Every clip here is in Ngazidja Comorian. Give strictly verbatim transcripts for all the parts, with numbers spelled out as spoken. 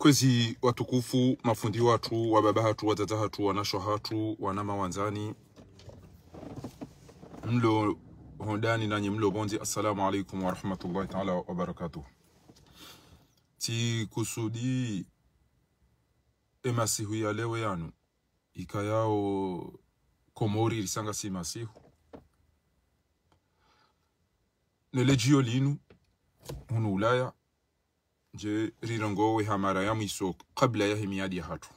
Kwezi watukufu, mafundi watru, wababa hatru, wadzadze hatru, wanashe hatru, wanama wandzani, mlo hondani nanyi mlo pvondze, assalamu alaikum wa rahmatullahi ta'ala wa barakatuh. Tsikusudi emasihu ya leo yanu, ikayao Komori risanga si masihu. Nele djio linu, hunu Ulaya, ndje rirongowe ha mara ya mwiso kabla yahe miadi ya hatru.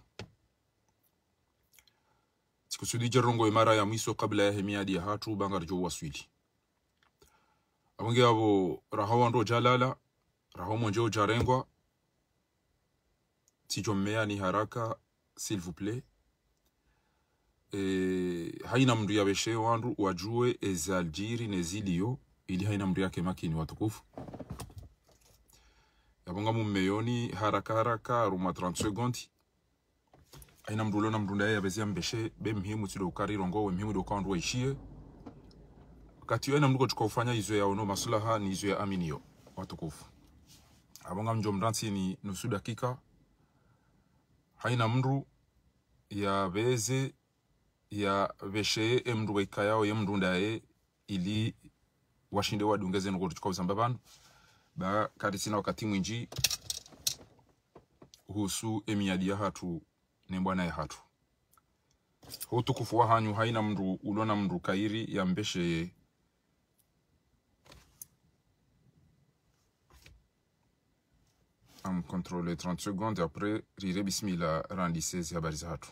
Tsikusudi ndje rirongowe mara ya mwiso kabla yahe miadi ya hatru, ba ngaridjo waswili. Apvo nge apvo raha wandru wadjalala, raha omwenje udjarengwa, tsidjo mmeya ni haraka, s'il vous plaît. E, haina mndru yapveshe wandru wadjuwe eza djiri ne zilio, ili haina mndru yake makini watukufu. Yapvo ngamummeyo ni haraka haraka, harumwa trente secondes. Haina mndru ulo na mndru ndaye yapvezi yampveshe, be muhimu tsi ndo uka rirongowe, muhimu ndo uka wandru waishiye. Wakati haina mndru kotsuka ufanya izo yaono maslaha ni izo yaaminiyo, watukufu. Apvo ngamdjo mrantsini nusu dakika. Haina mndru yapveze yapveshe emndru waikayao ye mndru ndaye ili washinde wadunge zinu kotsuka uzamba pvanu. Ba karitsina wakati mwindji uhusu emiadi ya hatru ne mbwana ya hatru. Ho utukufu wa hanyu haina mndru ulo na mndru kayiri yampvesheye. Am contrôle trente secondes, après, rire bismillah, randise ze habari za hatru.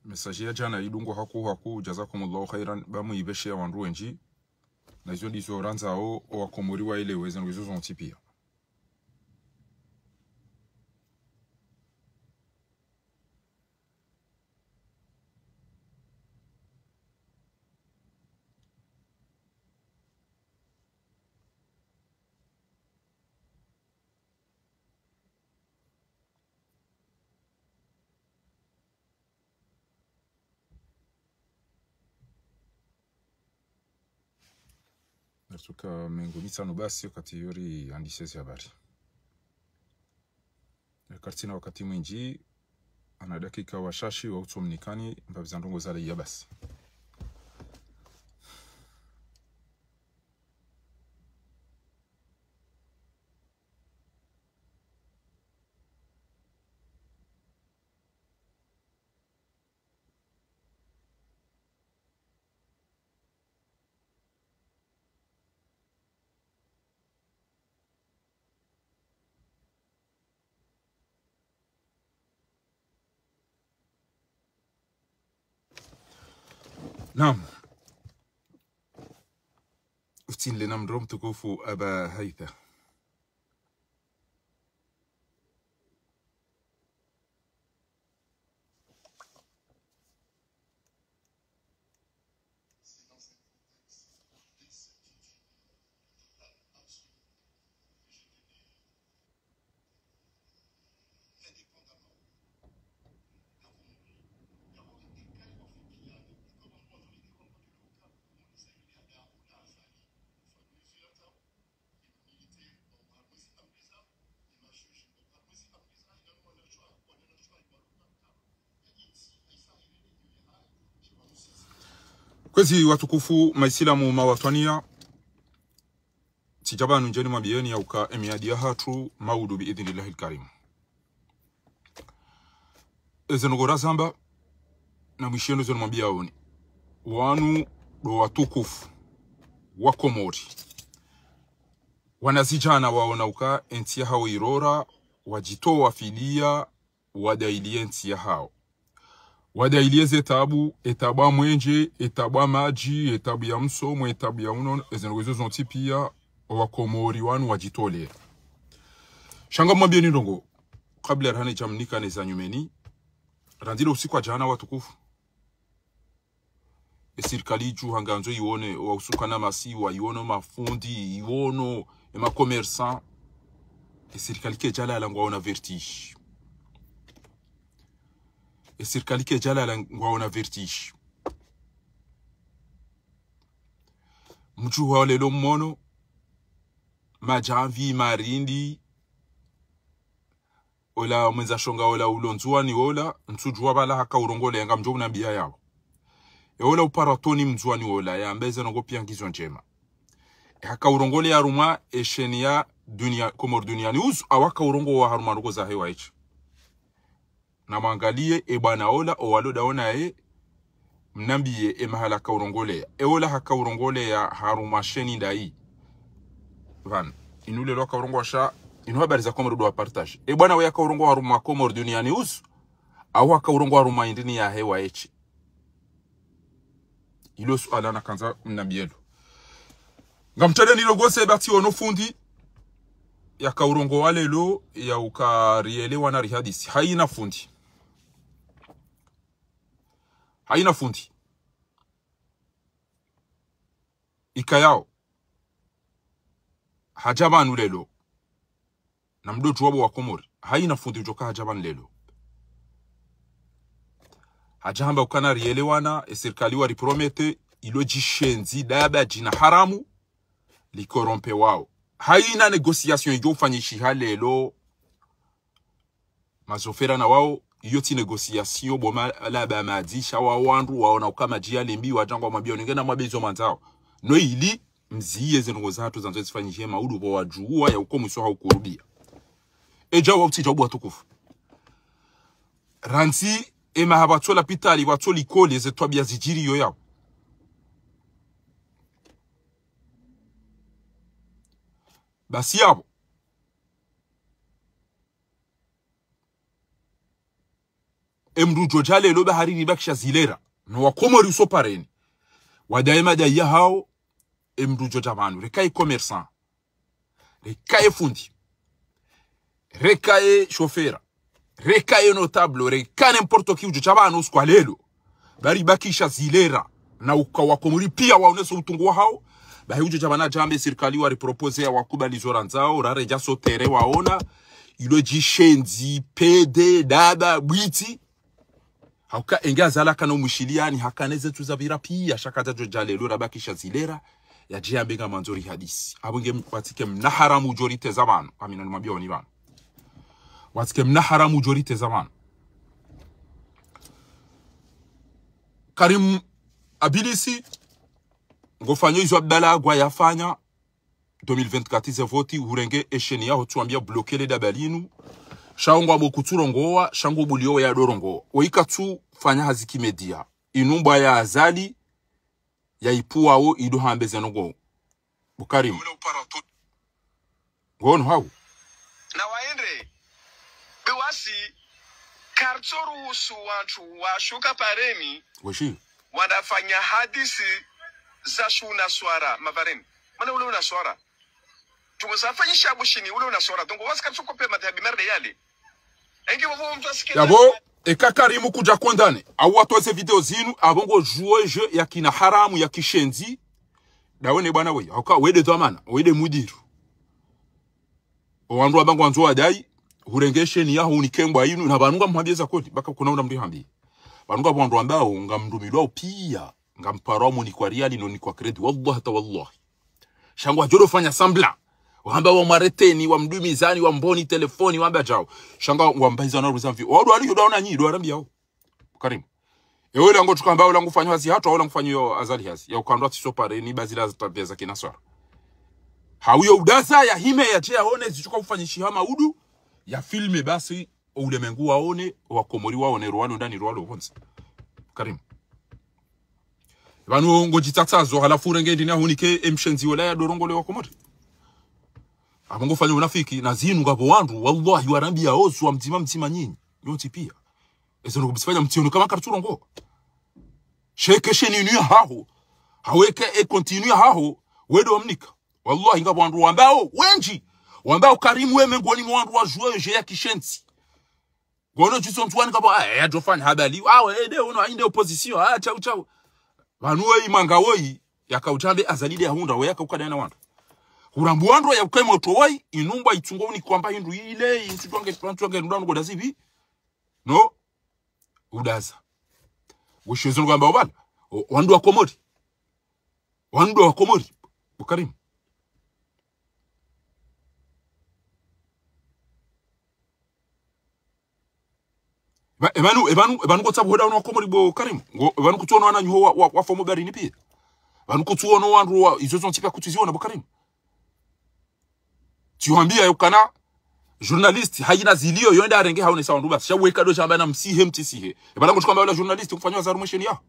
Message ya djana idungwa haku haku, jazakumullahu khairan, ba muipveshe ya wandru wendji. Na izo ndizo randzao, owakomori waelewe, zinu izo zontsi pia. Natsuka mengo mitsanu basi wakati yori andise ze habari. Karitsina wakati mwindji, ana dakika washashi wa utsomnikani, mbapvi za ndrongo zale ya basi. Naam. Utsindile na mndru mtukufu Aba Haitha. Kwezi watukufu, maisilamu, mawatwaniya, tsidja pvanu ndje nimwambiyeni ya uka emiadi ya hatru maudu bi idhnillahil karim. Eze ndrongo razamba, na mwishiye ndo zo nimwambiyaoni. Wanu ndo watukufu wa Komori. Wanazidjana waona uka entsi yahao irora, wadjitowa fidiya, wadailiye entsi yahao. Wadailiye ze tabu, etabu ya mwenje, etabu ya madji, etabu ya msomo, etabu ya unono, eze ndrongo izo zontsi pia, owakomori wanu wadjitolera. Sha ngamwambiyeni ndrongo, kabla rahana idjamnika neza nyumeni, randzi le usiku wa djana watukufu. Esirikali idju hangandzo iwone, owausuka na masiwa, iwono mafundi, iwono emakomersan. Esirikali kedjalala ngwaona vertige. Esirikali kedjalala ngwaona vertige. Mdjuha lelo mmono, madjamvi, marindi, ola mwendza shonga ola ulo Ndzuwani ola, ntsudjuwa pvala haka urongoleya ngamdjo unambiya yawo. E ola upara toni Mndzuwani ola, yamba eze ndrongo piya ngizo ndjema. E haka urongoleya harumwa esheni ya dunia, Komori Dunia News, au haka urongowa harumwa ndrongo zahe waeshe. Namwangaliye e bwana ola, owalo dawo naye, mnambiye e mahala haka urongoleya. E ola haka urongoleya harumwa sheni ndayi. Pvanu. Inu lelo haka urongowa sha, inu habari za Komori ndo wa partage. E bwana we haka urongowa harumwa Komori Dunia News, au haka urongowa harumwa indrini yahe waeshe. Ilo suala nakandza mnambiye lo. Ngamtsaha nilo gose bati ono fundi, yaka urongowa lelo, ya uka rielewana rihadisi. Hayina fundi. Hayina fundi. Ikayao. Hadja pvanu lelo. Namdodjuwa bo wa Komori. Hayina fundi udjoka hadja pvanu lelo. Hadja hamba ukana rielewana, esirikali waripromete, ilo djishenzi daba djina haramu, likorompewao. Hayina négociation idjo ufanyishiha lelo, mazofera na wao, iyo tsi négociation, bo ma-, laba madzi, sha wa wandru, waona uka madji ya lembi, wadja ngwamwambiya unenge namwambe izo mwandzao. No ili, mziye ze ndrongo zahatru zandzo zifanyishihe maudu bo wadjuwa ya uko mwiso haukurubiya. Edja wa utsidja ubu watukufu. Randzi, e mahaba tso lapitali, watso likoli, ze twabiya zidjiriyo yao. Basi yapvo. Emndru udjo dja lelo ba hari ribakisha zilera. No wa Komori uso pareni. Wadaye madayi yahao, emndru udjo dja pvanu. Reka ye commerçant. Reka ye fundi. Reka ye shofera. Reka ye notable. Reka n'importe qui udjo dja pvanu usiku wa lelo. Ba ribakisha zilera. Na uka wa Komori piya waonese utungu wahao. Bahi udjo dja pvanu djambe sirikali waripropose ya wakubali zo randzao. Raredja sotere waona. Ilo djishenzi, pede, daba, bwiti. Hauka enge azala kana umwishiliyani, hakana eze ntsu zapvira piya, sha kadja djo dja lelo, rabakisha zilera, yadje yambe ngamwandzo rihadisi. Apvo nge m-, watsike mna haramu udjo riteza pvanu, amina nimwambiya oni pvanu. Watsike mna haramu udjo riteza pvanu. Karim Abilisi, ngofanyo izo Abdallah Agwa yafanya, deux mille vingt-quatre ze voti, hurenge esheni yaho tsuwambiya bloquer le daba linu. Sha wo ngwambo kutsurongowa, sha ngo buliyo ya dorongowa. Wo ika tsufanya hazi kimedia. Inu mbwa ya Azali, ya ipuwa wo, ido hambe ze ndrongo. Bo Karim. Ngono hau. Na waende, be wasi, karitso ruhusu wantru washuka pareni, weshi, wandafanya hadisi za shuna swara, mavareni. Mana ule una swara. Tuko zafanyisha Bushini, ule una swara. Donc, wasi karitso kope madhabi merde yale. Engi wavo mtu asike. Yapvo, eka Karim kudja condamné. Au watoze video zinu, apvo ngodjuwo jeu ya kina haramu, ya kishenzi. Dawe ne bwana we, hauka we nde dhwamana, we nde mudiru. Owandru wamba ngwandzo wadayi, hurenge esheni yaho unike mbwa inu, na pvanu ngamhambiye za kweli, baka kuna una mri hambi. Pvanu ngapvo wandru wambao, ngamrumilwao piya, ngamparwao munikwa riyali no nikwa crédit, wallahi ta wallahi. Sha ngwadjo dofanya semblant. Wamba wamwareteni, wamdumizani, wamboni telefoni, wamba djao. Sha ngwamba hizo na ruza mvi. Owandru wali yuda ona nyi, do warambiyao. Karim. Ewe lango tukamba, ola ngufanyo hazi hatru, ola ngufanyo yo Azali hazi. Ya ukandwa tsiso pareni, ba zila za tabia za kina swara. Hauyo udaza ya hime yadje yaone, zitsuka ufanyishiha maudu, ya filme basi, o ulemengu waone, wa Komori waone, rwalo ndani, rwalo pvondze. Karim. Pvanu ngodjitsatsazo, halafu urenge ndini ahunike emshenzi wola ya dorongowa le wa Komori. Apvo ngofanyo unafiki, na zinu ngapvo wandru, wallahi warambiyao, wa mdzima mdzima nyinyi. Nyontsi piya. Ezo ndrongo msifanya mtsione kama karitsurongowa. Sheke sheni inu yahaho. Haweke e continue yahaho. We ndo wamnika. Wallahi ngapvo wandru wambao wendji. Wambao Karim we mengoni mwa wandru wadjuwo jeu ya kishenzi. Ngono djiso ntsuwani kapvo, ah, yadjofanya habari. Ah, we, ede, uno, inde opposition. Ah, chau, chau. Pvanu weyi manga woyi. Yaka udjambe Azali nde yahundra, we yaka ukadana wandru. Hurambu wandru ya ukaye moto woyi, inu mbwa itsungo uni kwamba hindru ile, intsutwange, twantwange, nudanu ngoda zipvi. No. Udaza. Weshe zo ngwamba obala. O, wandru wa Komori. Wandru wa Komori. Bo Karim. Eba-, ebanu, ebanu, ebanu kotsabu hoda ono wa Komori bo Karim. Ngo, ebanu kutsuono wananyaho wa, wa, wa fomo barini pia. Ebanu kutsuono wandru wa, izo zontsi pia kutsuziona bo Karim. Tsi hwambia yokana, journaliste, hayina zilio, yo enda arenge haonesa wandru basi. Sha weka ndo shamba na msihe, mtsisihe. Ebala ngotsuka amba wala journaliste, kufanya waza harumwa sheni yaho.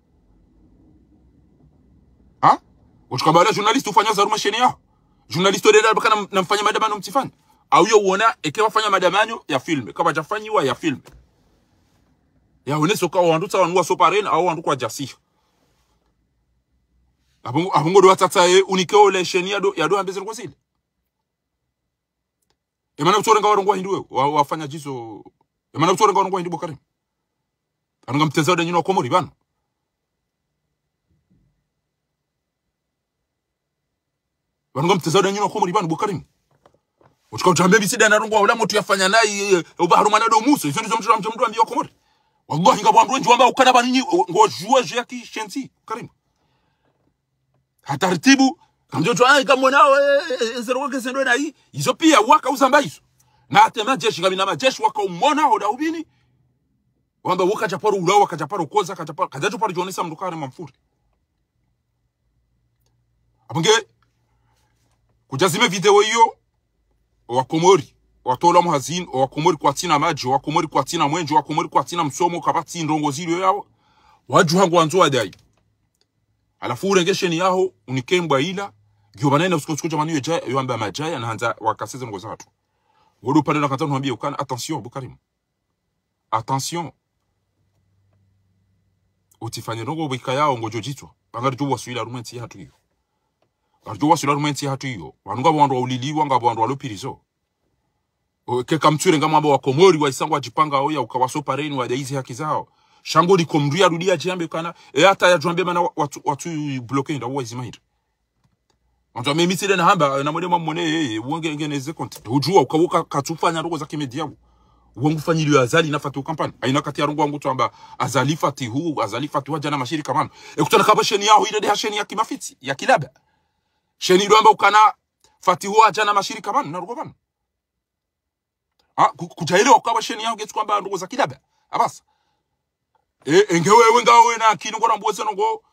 Ha? Ngotsuka amba wala journaliste, kufanya waza harumwa sheni yaho. Journaliste, ode enda baka na, na mfanya madama no mtsifanya. Au yo wona, eke wafanya madama anyo, ya filme. Kaba djafanyiwa, ya filme. Ya oneso ka wandru tsa wanu wa sopareni, au wandru kwadjasiha. Apvo ngo, apvo ngo ndo watsatsa ye, unike ole sheni ya ndo, ya ndo ambeze ngo zile. Emana kutsorenga warongowa hindri wewe, wa, wafanya djizo. Emana kutsorenga warongowa hindri bo Karim. Pvanu ngamteza uda nyinyi wa Komori pvanu. Pvanu ngamteza uda nyinyi wa Komori pvanu bo Karim. Utsuka udjambe mitsida na rongowa ula motru yafanya nayi, eh, uba harumwa na ndo muso. Izo ndizo mtru, mtru, mtru ambiwa Komori. Wallahi ngapvo wandru wendji wamba ukana pvanu nyi, o, ngo juwa juwa ya kishenzi, Karim. Ha tartibu, kamdjo twa, ah, kamwona, eh, eh, eh, zero wake zendo na hii. Izo pia waka uzamba izo. Na hata madjeshi, kamina madjeshi waka umwona, oda ubini. Wamba waka djaparo ulawa, waka djaparo koza, waka djaparo, kadjadjo paro djonesa mndru kare mamfuri. Apvo nge, kudjazime video iyo, owa Komori, watola muhazini, owa Komori kwatsina madji, owa Komori kwatsina mwenje, owa Komori kwatsina msomo, kapvatsi ndrongo zilio yawo. Wadjuha ngwandzo wadayi. Halafu urenge sheni yaho, unike mbwa ila, ngiyo pvanu ina usiku usiku djamani yo djaya, yo amba madjaya, na handza wakaseze ngo zatru. Wodo pvale na kandza nuhambie ukana, attention, bo Karim. Attention. Utsifanye ndrongo bwika yaho ngodjo djitswa. Pvanga ridjo waswila harumwa entsi yahatru iyo. Ngaridjo waswila harumwa entsi yahatru iyo. Pvanu ngapvo wandru wauliliwa, ngapvo wandru walo pirizo. O, keka mtsure ngamwamba wa Komori, wa isa ngwadjipanga oya, uka wa sopareni, wadaizi haki zawo. Sha ngo liko mndru yarudi yadjiambe kana, e hata yadjwambe mana wa, watsu, watsu bloke nda, wa izima hindri. Wandzo ame mitsile na hamba, na mwende mwamwone yeye, uwo nge, nge neze konti. Udjuwa, uka, uka, katsufanya ndrongo za kimedia wo. Uwo ngufanyilio Azali na Fatihu kampani. Hayina wakati ya rongowa ngutsu amba Azali Fatihu, Azali Fatihu hadja na mashirika pvanu. E kutsona kaba sheni yaho ile ndeha sheni ya kimafitsi, ya kilaba. Sheni ilo amba ukana Fatihu hadja na mashirika pvanu, na rongowa pvanu. Ah, ku-, kudjaelewa kaba sheni yaho ngetsu kwamba ndrongo za kilaba. Abasa. E, enge wewe ngawe na akili ngo rambuwe ze ndrongo.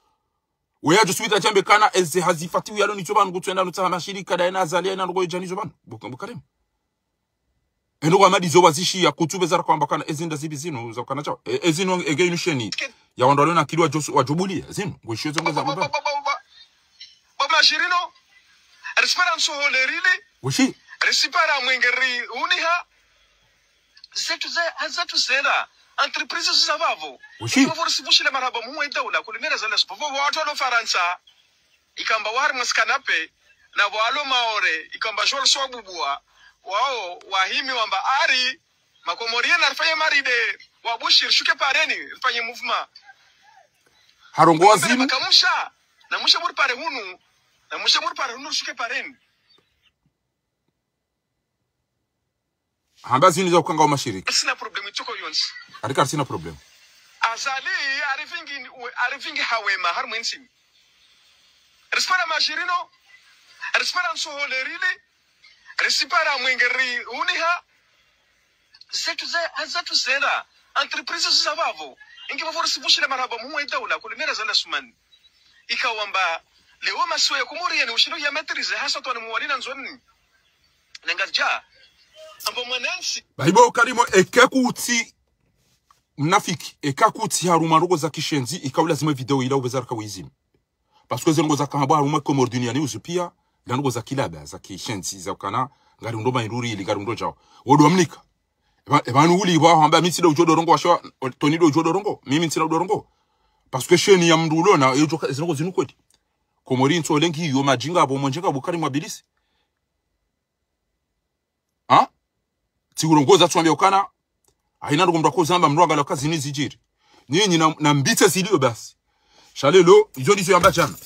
Wewe adjo swita djambe kana eze hazi Fatihu yalo nizo pvanu kutsuenda nutsaha mashirika nda yena Azali yena ndrongo yidja nizo pvanu. Bo Ka-, bo Karim. Eno kwa madi zo wazishiya kutsu pveza ra kwamba kana ezi nda zibi zinu za ukana djawo. E, ezi no enge inu sheni. Ya wandru walo na akili wadjo, wadjo buliya. Zinu. Ngwishiyo ze ndrongo za kwamba. Bo, bo, bo, bo, bo. Bo mashirino. Risipara ntsohole rile. Wishi. Risipara mwenge ri uniha. Zetu ze, ha zetu zera. Entreprise ziza vavo. Wishi. Vavo risivushile marahaba muwe daula. Kulimera zale supo. Vavo watru walo Farantsa. Ikamba wari mwasikanape. Na vavo walo Maore. Ikamba jol swabubuwa. Wao, wahimi wamba ari. Makomori yena rifanye maride. Wabushi, rishuke pareni. Rifanye mouvement. Harongowa zinu. Makamusha. Na mushe muri pare hunu. Na mushe muri pare hunu, rishuke pareni. Hamba zinu za ukanga wa mashirika. Risina problème tsoko yontsi. Arika risina problème. Azali, arivingi, arivingi hawema, harumwa entsi. Risipara mashirino, risipara ntsohole rile, risipara mwenge ri uniha, zetu ze, ha zetu zera, entreprise ziza vavo. Ingi vavo risivushile marahaba muwe daula, kulimera zale sumani. Ikawamba, leo masiwa ya Komori yeni ushilo ya maîtrise, hasa twani muwali na nzoni. Nengadja. Amba mwanantsi. Bahi bo Karimo, eka kutsi mnafiki, eka kutsi harumwa ndrongo za kishenzi, ika ulazimu video ila upveza raka wizime. Parce que ze ndrongo za kahambwa harumwa Comores Dunia News pia, ila ndrongo za kilaba, za kishenzi, za ukana, ngari ndo mainduri ili, ngari ndo djao. Wodo wamnika. Eba, eba nuli bo hamba mi tsi ndo udjo dorongo washo, toni ndo udjo dorongo, mimi tsi ndo dorongo. Parce que sheni ya mndru ulona, yo djoka, ze ndrongo zinu kweli. Komori ntso lengi yo madjinga, bo mwenjenga, bo Karimo abilisi. Ha? Tsi urongoza tsuambia ukana. Hayina ndrongo mndru akozamba mndru angala kazi ni zidjiri. Nyinyi na, na mbitse zilio basi. Sha lelo, izo ndizo yamba djana.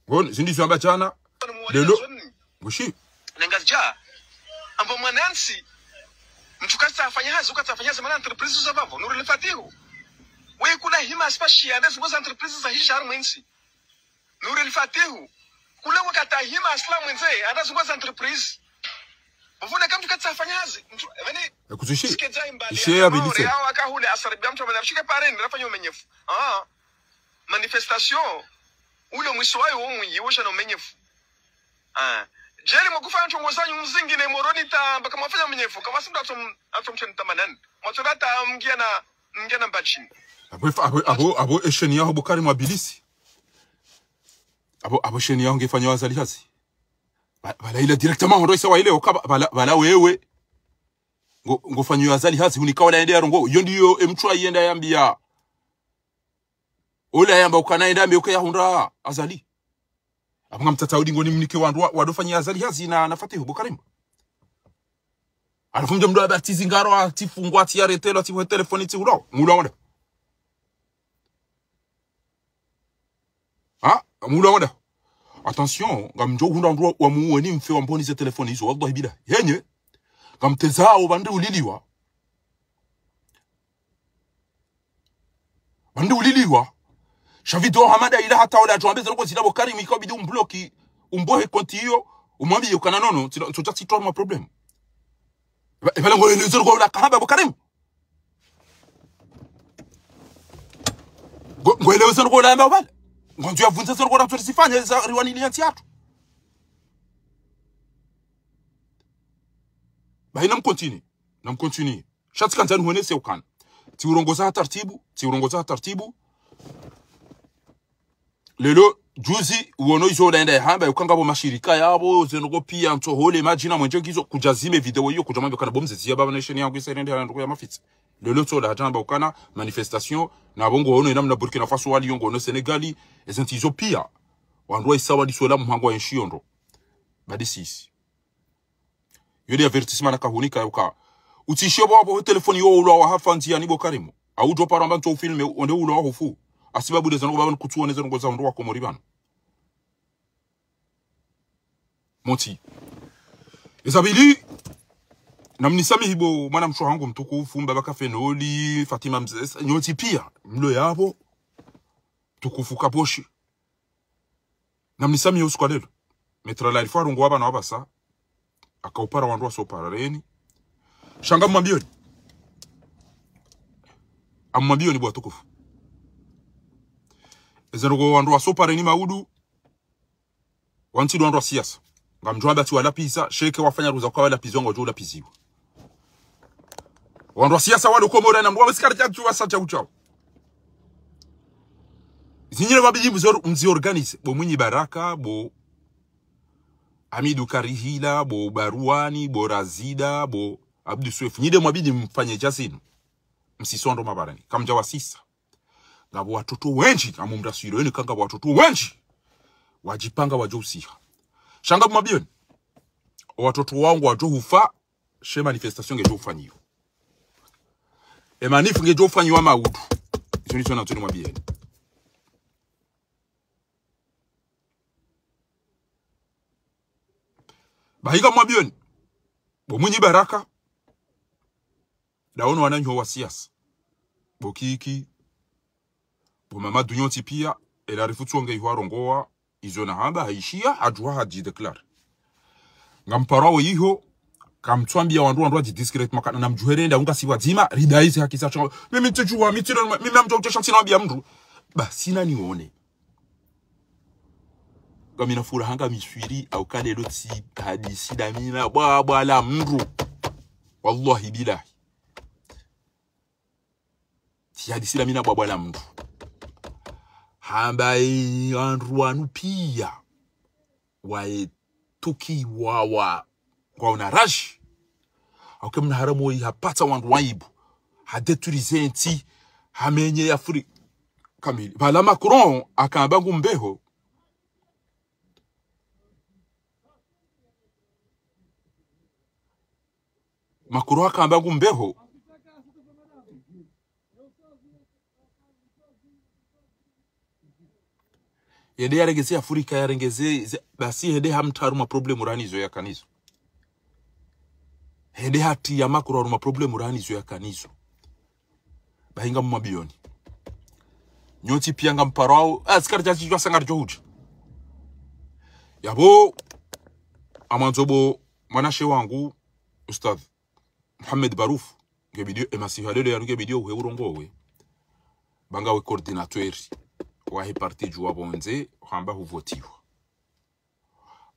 Bon, izo ndizo yamba djana. Lelo. Wishi. Nengadja. Amba mwanantsi. Mndru katsa afanya hazi, katsa afanya hazi, mana entreprise za vavo. Nuri le Fatihu. We kula hima asipashia, anda zunguha za entreprise za hija harumwa entsi. Nour El Fath, kula wakati hima asila mwendze, anda zunguha za entreprise. Bavuna kamtu katsafanya hazi. Mtu, vani, E, kuzishi, sikedza imbali, ishe ya bilitse. Awa kahule asaribia mtu amana, shike pareni, rafanya umenyefu. Ah. Manifestation. Ule mwiso wayo wo mwinyi, wo shana umenyefu. Ah. Djeli mwakufa ntrongo zanyu mzingine Moroni ta, mpaka mwafanya umenyefu. Kama simba atom, atom chen tamanani. Mwatsola ta mngia na, mngia na mbachini. Abo, abo, abo, abo, esheni yaho Bukari mwa bilisi. Abo, abo esheni yaho ngefanyo Azali hazi. Ba-, bala ile directement hondo isa wa ile oka, ba-, bala, bala wewe. Ngo, ngofanyo Azali hazi, hunika wala ende yarongo. Yo ndiyo emtwa yenda yambia. Ola yamba ukana enda ambe uke yahundra Azali. Apvo ngamtsatsa udi ngoni mnike wandru wa, wadofanya Azali hazi na, na Fatihu Bukarim. Halafu mdje mdru abatizi ngaro, atifungwa, ati aretelo, ati hwe telefoni, ati ulo. Mula wanda. Ha? Mula wanda. Attention, ngamdjo hundra wandru wa, wa muweni mfe wa mboni ze telefoni izo, wallahi bila. Yenye, ngamtezao bandi uliliwa. Bandi uliliwa. Sha video Hamada ila hata wala atwambe zero ko zila Bukarim ikabidi umbloki, umbohe konti iyo, umwambiye ukana nono, tsila, tsotsa tsitwa ma problème. Eba, eba ngo ile zero ko la kahaba Bukarim. Ngo, ngo ile zero ko la yamba ubale. Ngo nzo yavundza zero ko la tsori sifanye za riwani ile yantsi yatru. Bahi namcontinue. Namcontinue. Sha tsikandza nihwenese ukana. Tsiurongoza ha tartibu, tsiurongoza ha tartibu. Lelo, juzi, uono izo udaenda yahamba, ukanga bo mashirika yabo, zendroko pia, ntsohole, madjina, mwenje ngizo, kudja zime video iyo, kudja mwambe ukana bo mzezi ya baba na esheni yangu isa irende hana ndroko ya mafitsi. Lelo, tsola hata hamba ukana, manifestation, na bo ngo ono inamna Burkina Faso wali yo ngo ono Senegali, ezentsi izo pia. Wandru wa isa wali sola mhango wa enshi yondro. Badi sisi. Yo nde avertissement nakahunika yoka. Utsishe bo abo telefoni yo ulwa wa hafa ndziani Bukarim. Au djo paro amba ntso ufilme, onde ulwa wa hufu. Hasibabu nde zandroko baba nkutsuone zandroko za wandru wa Komori bana. Monti. Ezabili, namnisamihi bo mwana mshe hangu mtukufu, mbaba Kafenoli, Fatima Mzesa, nyontsi pia, mlo yabo, mtukufu Kaposhi. Namnisamihi usiku wa lelo. Maître Lali Faru ngo wabana wabasa. Akaupara wandru wasopareni. Sha ngamwambioni. Ngamwambioni bo watukufu. Ezero ngo wandru wasopareni maudu. Wantsi ndo wandru wa siasa. Ngamdjo amba tsi walapviza, sheke wafanya ruza kwa walapviza, ngwadjo ulapviziwa. Wandru wa siasa walo Komori na mdru wa sikari tsa tsu wasa tsa utsao. Zinyile wabidi mzi or-, mzi organise. Bo Mwinyi Baraka, bo Hamidu Karihila, bo Baruani, bo Razida, bo Abdu Swef. Nyi nde mwabidi mfanye dja zinu. Msiso wandru mabarani. Kamdja wasisa. Ngapvo watoto wendji, ngamumraswilo yenu ka ngapvo watoto wendji. Wadjipanga wadjo usiha. Sha ngamwambioni. Watoto wangu wadjo hufa, she manifestation ngedjo ufanyiwa. E manif ngedjo ufanyiwa maudu. Izo ndizo nazo nimwambieni. Bahi ngamwambioni. Bo Mwinyi Baraka. Ndaono wananyaho wa siasa. Bo Kiki. Bo Mamadu nyontsi pia. Ela rifu tsonge iho arongowa. Izo nahamba haishia, hadjuha hadji déclare. Ngamparo wo iho, kamtswambia wandru wandru wadji discrètement kana namdjuhere nda unga si wadzima, ridaizi haki za shongo. Mimi ntsidjuwa, mi ntsidjuwa, mimi namdjuwa utsesha ntsina wambia mndru. Basi nanione. Ngamina furaha ngamiswiri, au kalelo tsi hadisi damina, bwa, bwa la mndru. Wallahi billahi. Tsi hadisi damina bwa, bwa la mndru. Hamba e wandru wanu pia. Wae tuki wa, wa, ngwaona raji. Auke mna haramu yi hapatsa wandru waibu. Hadétruise ntsi. Hamenye ya furi. Kamili. Pvala Macron, akamba ngumbeho. Macron akamba ngumbeho. Yende yarengeze Afrika, yarengeze, ze-, basi hende hamtru harumwa problème rahanizo yakanazo. Hende hatria Macron harumwa problème rahanizo yakanazo. Bahi ngamwambioni. Nyontsi piya ngamparwao, ah, tsi karidja zidjuwa sa ngaridjo hudja. Yapvo, ngamwandzo bo mwanashe wangu, Ustadh Mohamed Barouf, nge bidi yo, emasihu ya leo yanu nge bidi yo uhe urongowe. Ba ngawe coordinateur wahe parti dju wa pvondze, hamba huvotiwa.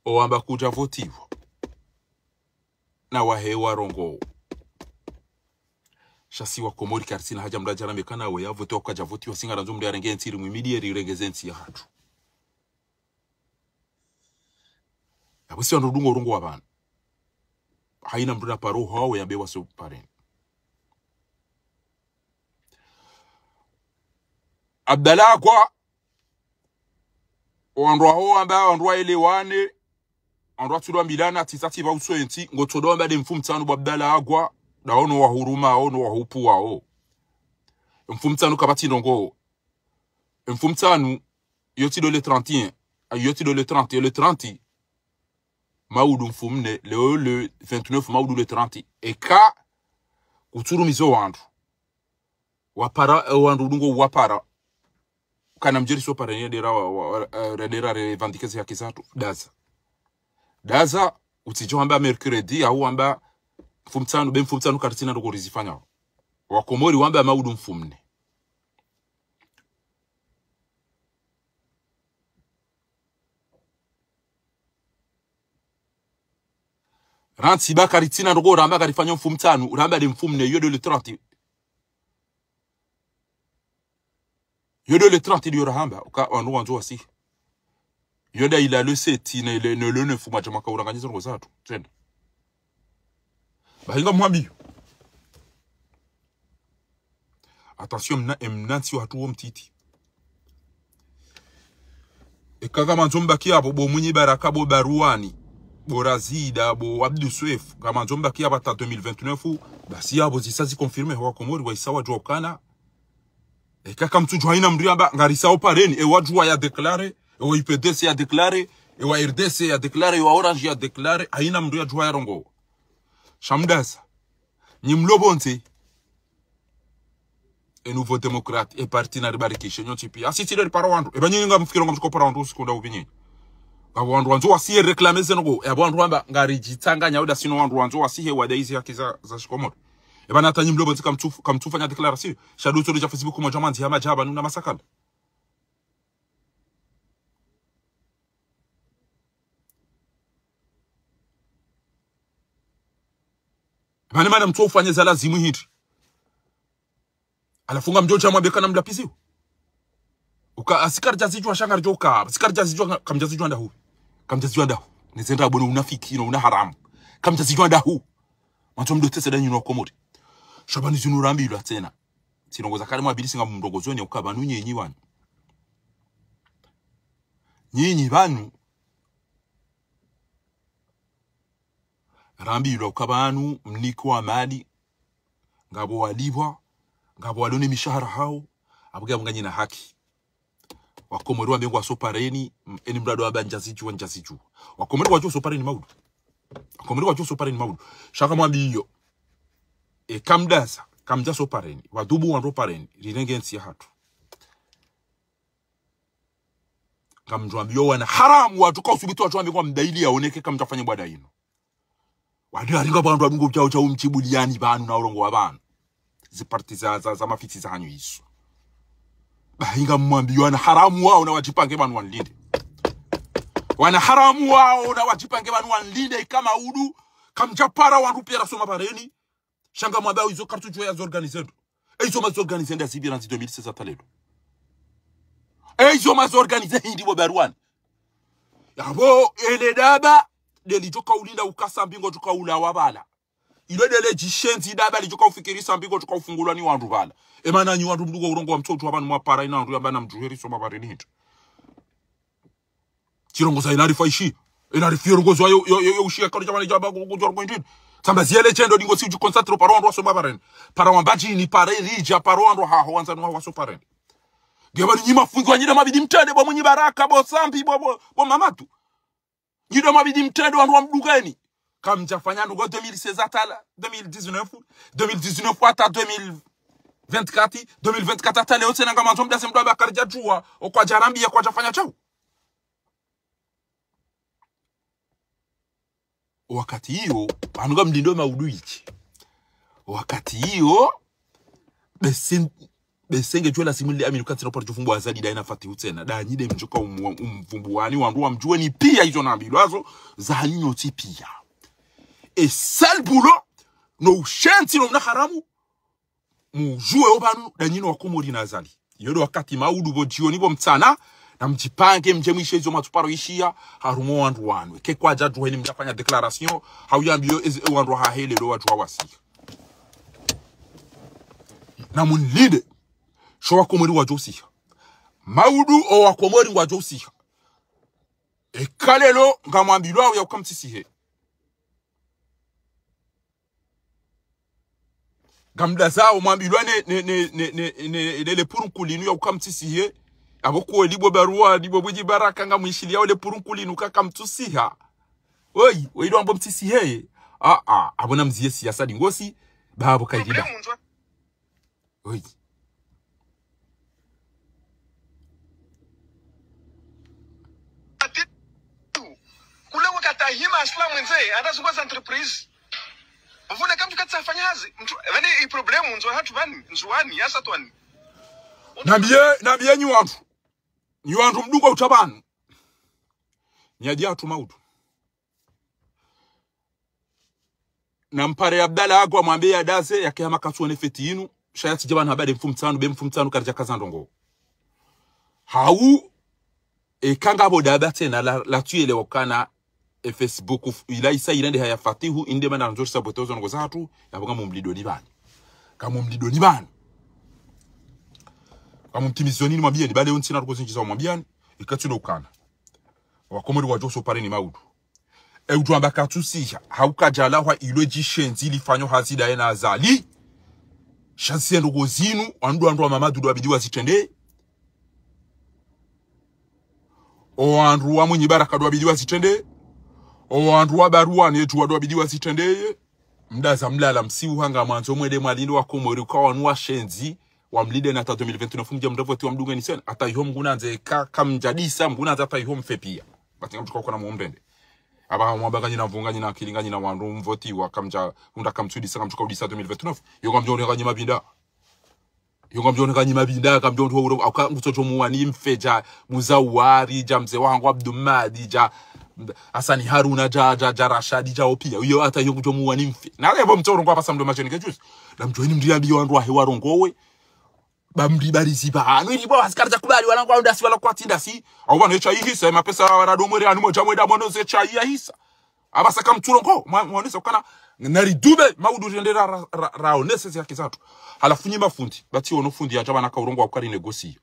Owamba kudja votiwa. Na wahe warongowe. Sha si Wakomori karitsina haja mndru adja rambe kana we ya votiwa kwadja votiwa, si ngarandzo mndru yarenge entsi ri mwimidi ye rirenge ze ntsi yahatru. Yapvo si wandru dungo urongowa pvanu. Hayina mndru na paro hawe yambe waso pareni. Abdallah Agwa, wandru waho wamba, wandru waelewane, wandru watsulwa mbilana, tisa tsiba utso entsi, ngotsodo wamba nde mfumtsanu bo Abdallah Agwa, ndaono wahuruma, ono wahupu wao. Mfumtsanu kapvatsi ndrongoo. Mfumtsanu, yo tsi ndo le trente et un, ah, yo tsi ndo le trente, yo le trente. Maudu mfumne, leo le vingt-neuf, maudu le trente. Eka, kutsurumizo wandru. Wapara, eh, wandru dungo wapara. Kana mdjeri so pareni ya dera wa, wa, wa, eh, re dera revendiquer ze haki zatru. Daza. Daza, utsidjo wamba mercredi, hau wamba mfumtsanu, be mfumtsanu karitsina ndrongoo rizifanya. Wakomori wamba maudu mfumne. Rantsi ba karitsina ndrongoo ramba karifanya mfumtsanu, ramba nde mfumne, yo ndo le trente. Yo ndo le trente ndiyo rahamba, uka wandru wandzo wasihe. Yo nda ila le sept, ne le, ne le neuf, mwadja maka uranganyiza ndrongoo zatru. Tsende. Bahi ngamwambiyo. Attention, mna, emna ntsi wahatru wo mtiti. Eka ngamwandzo mbaki yapvo, bo Mwinyi Baraka, bo Barwani, bo Razida, bo Abdou Soef, ngamwandzo mbaki yapvo hata deux mille vingt-neuf, basi yapvo zisa zi confirmer, Wakomori wahisa wadjuwa ukana. Eka kamtsudjuwa hayina mndru yamba, ngarisa o pareni, ewa Juwa ya déclarer, ewa U P D C ya déclarer, ewa R D C ya déclarer, ewa Orange ya déclarer, hayina mndru yadjuwa yarongowa. Sha mdasa. Nyi mlo pvondze. E Nouveaux Démocrates, e parti naribarikishe, nyontsi piya. Asi tsi ndo ripara wandru. Eba nyinyi ngamfikiro ngamtsuko para wandru usiku nda upvi nyinyi. Ngapvo wandru wandzo wasihe réclamer ze ndrongoo. Eba wandru wamba ngaridjitsanganya uda sino wandru wandzo wasihe wade izi haki za, za Shikomori. Eba na hata nyi mlo pvondze kamtsu, kamtsufanya déclaration. Sha ndo tsori dja Facebook mwadja mwandzi ya madjaba nuna masakala. Mane mana mtsu ufanye za lazimu hindri. Halafu ngamdjo dja mwambe kana mlapviziwa. Uka, asi karidja zidjuwa sha ngaridjo uka, asi karidja zidjuwa, kamdja zidjuwa ndahu. Kamdja zidjuwa ndahu. Nizenda bwene unafiki, no una haramu. Kamdja zidjuwa ndahu. Mwandzo mdo tese ndanyi no Wakomori. Sha pvanu zinu rambilwa tsena. Tsi ndrongoo za kale mwabili singa mndrongoo zoni uka pvanu nyinyi pvanu. Nyinyi pvanu. Rambilwa uka pvanu mniko wa mali, ngapvo walipvwa, ngapvo walio ne mishahara hawo, apvo ngapvo nganyina haki. Wakomori wambe ngwaso pareni, m-, eni mradi wamba ndjazidjuwa, ndjazidjuwa. Wakomori wadjo so pareni maudu. Wakomori wadjo so pareni maudu. Sha ngamwambiyo. Eka mdasa, kamdja so pareni. Wadhubu wandro pareni. Rirenge ntsi yahatru. Ngamdjo wambiyo wana haramu watru ka usubiti watru wambe kwa mdaili yaoneke kamdjafanya bwada inu. Wadi haringa pvandru wadungo pvya, pvya umtsibuliyani pvanu na urongowa pvanu. Zi parti za, za, za mafitsi zahanyu izo. Bahi ngamwambiyo wana haramu wawo na wadjipange pvanu wanilinde. Wana haramu wawo na wadjipange pvanu wanilinde ika maudu. Kamdjapara wandru piya rasoma pareni. Sha ngamwambiyo izo karitsudjuwa ya zorganize ndo. E izo ma zorganize nda zipvira ndzi deux mille seize hata leo. E izo ma zorganize hindri bo Barwani. Yapvo, ele daba, nde lidjo kaulinda uka Sambi ngudjo kaulawa pvala. Ilo nde le djishenzi daba lidjo kaufikiri Sambi ngudjo kaufungulwa ni wandru pvala. Emana nyi wandru mdungo urongowa mtsotso wa pvanu mwapara ina wandru yamba na mdjuheri soma pareni hindri. Tsi ndrongoo za inarifa ishi. Inarifa yo ndrongoo za yo, yo, yo, yo ushi ya kalo djamani djamba ku, ku, ku, ku, ku, samba ziyele tsi ndo dingo si udji concentré para wandru wasoma pareni. Para wambadjini, para iridja, para wandru haho, wandzani waho waso pareni. Nge pvanu nyi mafundi wa nyi ndo mabidi mtrende, bo Mwinyi Baraka, bo Sambi, bo, bo, bo Mamadu. Nyi ndo mabidi mtrende wandru wa mdungeni. Kamdjafanya ndrongoo deux mille seize hata la, deux mille dix-neuf, deux mille dix-neuf hata deux mille, vingt-quatre, deux mille vingt-quatre, hata leo tsena ngamandzo mdase mdru amba karidja djuwa, o kwadja rambiya, kwadja fanya shau. Wakati iyo, pvanu ngamlindo maudu ichi. Wakati iyo, bese, bese ngedjo lazimu nli amini ukati na paro djufumbu Azali daye na Fatihu tsena. Danyi nde mdjuka umu-, umvumbuwani, wandru wamdjuweni piya izo nambilwazo, zanyu nyontsi piya. E sale boulot, no ushenzi no unaharamu, mudjuwe opvanu, danyi no Wakomori na Azali. Iyo ndo wakati maudu pvo djioni pvo mtsana, na mdjipange mdje mwishe izo matsuparo ishiya, harumwa wandru wanu. Eka kwadja djuwa heni mdjafanya déclaration, hau yambiyo ezi, e wandru wahahe leo wadjuwa wasiha. Na munlinde, sho Wakomori wadjo usiha. Maudu o Wakomori ngwadjo usiha. Eka leo, ngamwambilwao ya uka mtsisihe. Ngamdazao mwambilwa ne, ne, ne, ne, ne, ne, ne le purunku linu ya uka mtsisihe. Apvo kweli bo barua, ni bo bwidji baraka ngamwishiliyao le purunku linu kaka mtsusiha. Oyi, oyi ndo ambo mtsisihe. A, a, apvo na mziye siyasa ndingosi, ba apvo kairiba. Problème ndzo. Oyi. Ati, kule wakati hima asla mwenze, hata zungwa za entreprise. Mvune kamtu katsa fanya hazi. Mtu, pvani i problème ndzo hatru pvani, Ndzuwani, yasa twani. Nambiye, nambiye nyi wandru. Nyi wandru mdunga utabanu. Nyi adja hatru maudu. Na mpare Abdallah agwa mwambe ya daze, yake hama katsuone feti inu. Sha yatsidja pvanu habari mfumtsanu, be mfumtsanu karidja kaza ndrongo. Hau, eka ngapvo daba tsena la, la tsuyelewa ukana e Facebook f-, ila isa irende haya Fatihu, inde mana ndzo sabote ozo ndrongo zahatru, yapvo ngamumlindoni pvanu. Ngamumlindoni pvanu. Ngamumtimizoni nimwambiyeni, bale ontsina ruko zindji za umwambiyani, ika tsi ndo ukana. Wakomori wadjo uso pare ni maudu. E udjo amba katsusiha, hau kadjalahwa ilo djishenzi lifanyo hazi daye na Azali. Sha zise ndrongo zinu, wandru wandru wa Mamadu ndo wabidi wazitrende. O wandru wa Mwinyi Baraka ndo wabidi wazitrende. O wandru wa Barua ne Djuwa ndo wabidi wazitrende. Mdaza mlala msiuha ngamwandzo mwende mwalinde Wakomori uka wanu washenzi, wamlinde na hata deux mille vingt-neuf mdje mrevoti wamdungeni tsena. Hata iho mngunandze ka, kamdjadisa, mngunandze hata iho mfe piya. Bati ngamdjuka ukana mumrende. Aba mwamba nganyina mvu, nganyina akili, nganyina wandru mvotiwa, kamdja, unda kamtsudisa, ngamdjuka udisa deux mille vingt-neuf. Yo ngamdjo nganyima pvinda. Yo ngamdjo nganyima pvinda, ngamdjo ndo uro, auka ngutsodjo muwani mfe dja, Muzawari, dja mze wahangu Abdumadi, dja Hasani Haruna, dja, dja, dja Rashadi, dja opiya. Uyo hata yo ngudjo muwani mfe. Na leo mtsoro ngwa pasa mdo macheni kejus. Na mdjo ini mdri yambiyo wandru wahe warongowe. Ba mdri barizi ba. Anu ili bo askari dja kubali wala ngwa undasi wala kwatsi ndasi. Au pvanu echa ihisa, mapesa wala domwere anu modja mwenda mwono ze cha ihisa. Apvasa kamtsuro ngo, mwa-, mwaonesa ukana, nari dube, maudu riende ra, ra, ra, raonese zi haki zahatru. Halafu nyi mafundi, bati ono fundi yadja pvanu kaurongowa ukari négocier.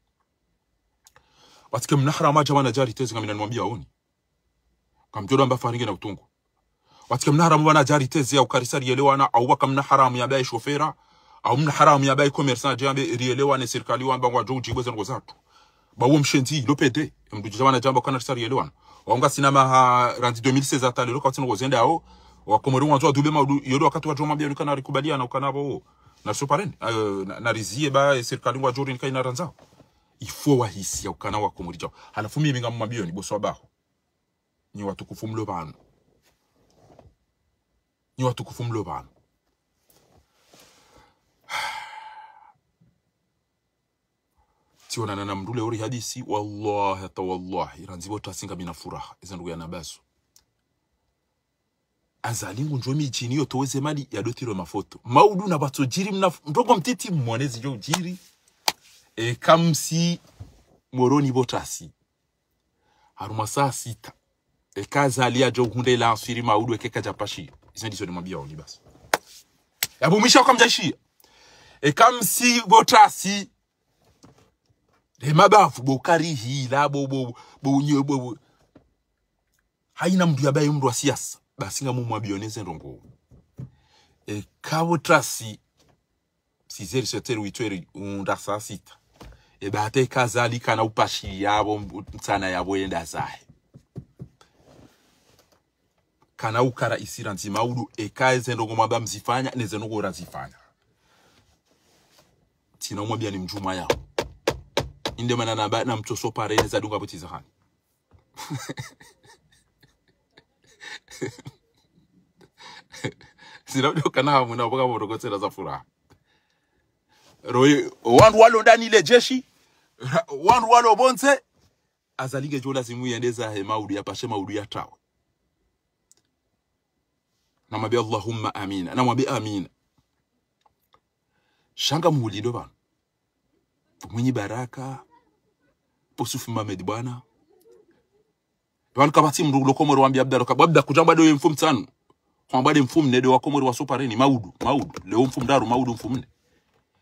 Watike mna haramu adja pvanu adja riteze ngamina nimwambiya oni. Kamdjo ndo amba faringe na utungu. Watike mna haramu pvanu adja riteze ya ukari sa rielewana, au pvaka mna haramu ya baye shofera, au mna haramu ya baye commerçant adja yambe rielewane sirikali wamba ngwadjo udjibu ze ndrongo zahatru. Ba uwo mshenzi, lo pede. Mdru djidja pvanu djamba ukana risa rielewana. Wao ngasina maha randzi deux mille seize hata leo, kawatsina ngozenda hao. Wakomori wandzo wadube maudu, yo ndo wakati wadjo mwambiya nikana rikubaliana ukana pvo. Na sopareni, eh, na, na riziye ba, eh, sirikali ngwadjo ri nika ina randzao. Il faut wahisi ya ukana Wakomori djao. Halafu mimi ngamumwambiyoni, bo swabaho. Nyi watukufu mlo pvanu. Nyi watukufu mlo pvanu. Tsionana na mdru leo ri hadisi, wallahi, hata wallahi, randzi pvo tasi ngamina furaha, eza ndrongo ya nabasu. Azali ngudjo midjini yo toweze mali ya ndo tiro mafoto. Maudu na pvatso djiri mna f-, ndrongo mtiti mwone zidjo udjiri. E kamsi Moroni pvo tasi. Harumwa saa sita. Eka Azali yadjo uhundra ila answiri maudu eke kadja pashi. Izo ndizo nimwambiya oni basi. Yapvo mwisha ukamdjashiya. Eka msi pvo tasi. Re mabavu bo karihi, la bo, bo, bo, nyo, bo, bo. Haina mdru yabaye mdru wa siyasa. Basi ngamumwambiyoni ze ndrongo. Eka pvo tasi. Six heures, sept heures, huit heures, unda saa sita. Eba hata eka Azali kana upashi yapvo, mtsana yapvo yenda zahe. Kana ukara isira ndzima udu, eka eze ndrongo mwamba mzifanya, neze ndrongo razifanya. Tsina umwambia ni mdjumwa yao. Inde mana namba na mtsoso pare ne zadunga buti zahani. Tsina udjo kana hamu na boka morogo tsena za furaha. Roye, wandru walo ndani le jeshi, wandru walo pvondze, Azali ngedjo lazimu yende zahe maudu, yapashe maudu ya tawe. Namwambe Allahumma amina. Namwambe amina. Sha ngamhulindo pvanu. Mwinyi Baraka, Bo Sufi Mohamed bwana. Pvanu kapvatsi mndru ulo Komori wambia Abdallah, ka, Abdallah kudjamba do ye mfumo mtsanu. Hwamba de mfumo nne de wa Komori wasopareni, maudu, maudu. Leo mfumo ndraru, maudu mfumo nne.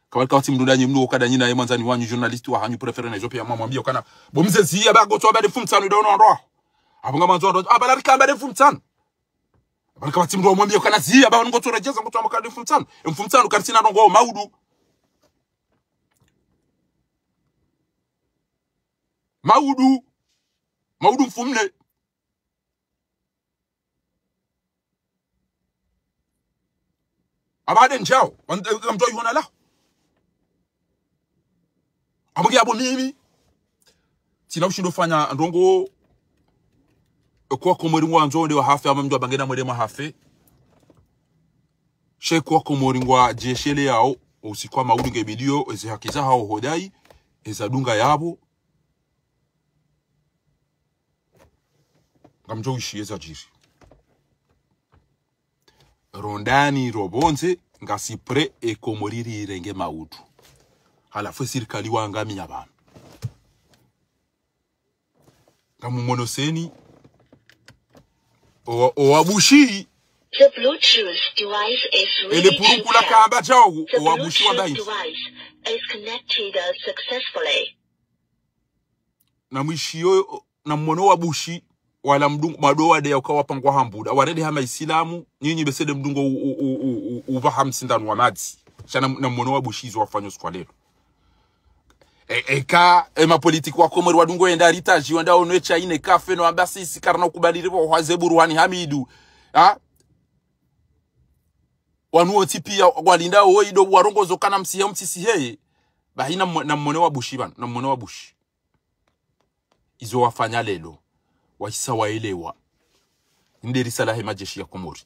Kapvatsi, kapvatsi mndru ndanyi mndru okada nyi naye mwandzani wanyu, journaliste wahanyu, préféré na izo pia mwamwambia kana, bo mze ziya ba ngotso wamba de mfumo mtsanu, ida ono wandru. Apvo ngamandzo wandru, apvo la rikamba de mfumo mtsanu. Apvo kapvatsi mndru wamwambia kana ziya ba ngotso redjeza, ngotso wamba ka de mfumo mtsanu. E mfumo mtsanu, karitsina ndrongo, maudu. Maudu. Maudu mfumo nne. Apvo de ndjao, wandru, eh, mndru ayona la. Apvo nge apvo mimi. Tsina ushindo fanya ndrongo, eh, kwa Komori ngwandzo nde wahafe, ama mndru abange na mwele mwahafe. She kwa Komori ngwadjeshele yao, usiku wa maudu nge bidio, eze haki zahao hodai, eza dunga yapvo. Ngamdjo wishiye zadjiri. Rondani ro pvondze, ngasi prêt e Komori rirenge maudu. Halafu e sirikali wangamiya pvanu. Ngamumonoseni, o, o wabushi. The Bluetooth device is ele ready to purukula pair. Kamba djao, the o wabushi wa Bluetooth bainzi. Device is connected successfully. Na mwishiyo, na mmono wa bushi, wala mdungu, madowa de ya uka wapangwa hambuda. Warede hama Isilamu, nyinyi besede mdungo u, u, u, u, u, uva hamsindanu wa madzi. Sha na, na mmono wa bushi izo wafanyo siku wa lelo. E, eka, e mapolitiki wa Komori wadungo enda ritaji, wenda onwe China, kafe no ambasisi, karina ukubali rivo, hwaze Buruhani Hamidu. Ha? Wanu wontsi pia, walinda oido, warongozo kana msihe, mtsisihe. Bahi na mmo-, na mmone wa bushi pvanu, na mmone wa bushi. Izo wafanya lelo, wahisa waelewa. Inde risala he majeshi ya Komori.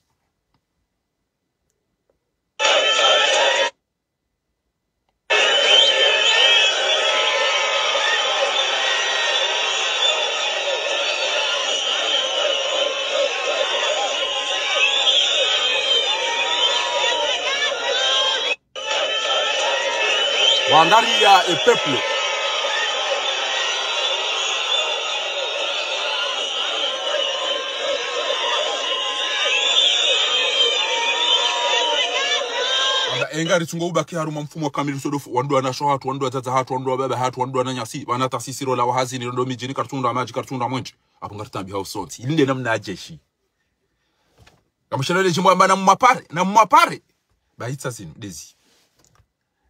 Wangariya e peuple. Wamba, enga ritsungo ubaki harumwa mfumo wa kamili sodofu, wandru wanasho hatru, wandru wadzadze hatru, wandru wababa hatru, wandru wananyasi, wana tasisiro la wahazini, ndo midjini, karitsundra madji, karitsundra mwenje. Apvo ngaritambi hao sontsi. Ili nde namna ya jeshi. Kamushelo le jimbo amba na mwapare, na mwapare. Baitsa zinu, dezi.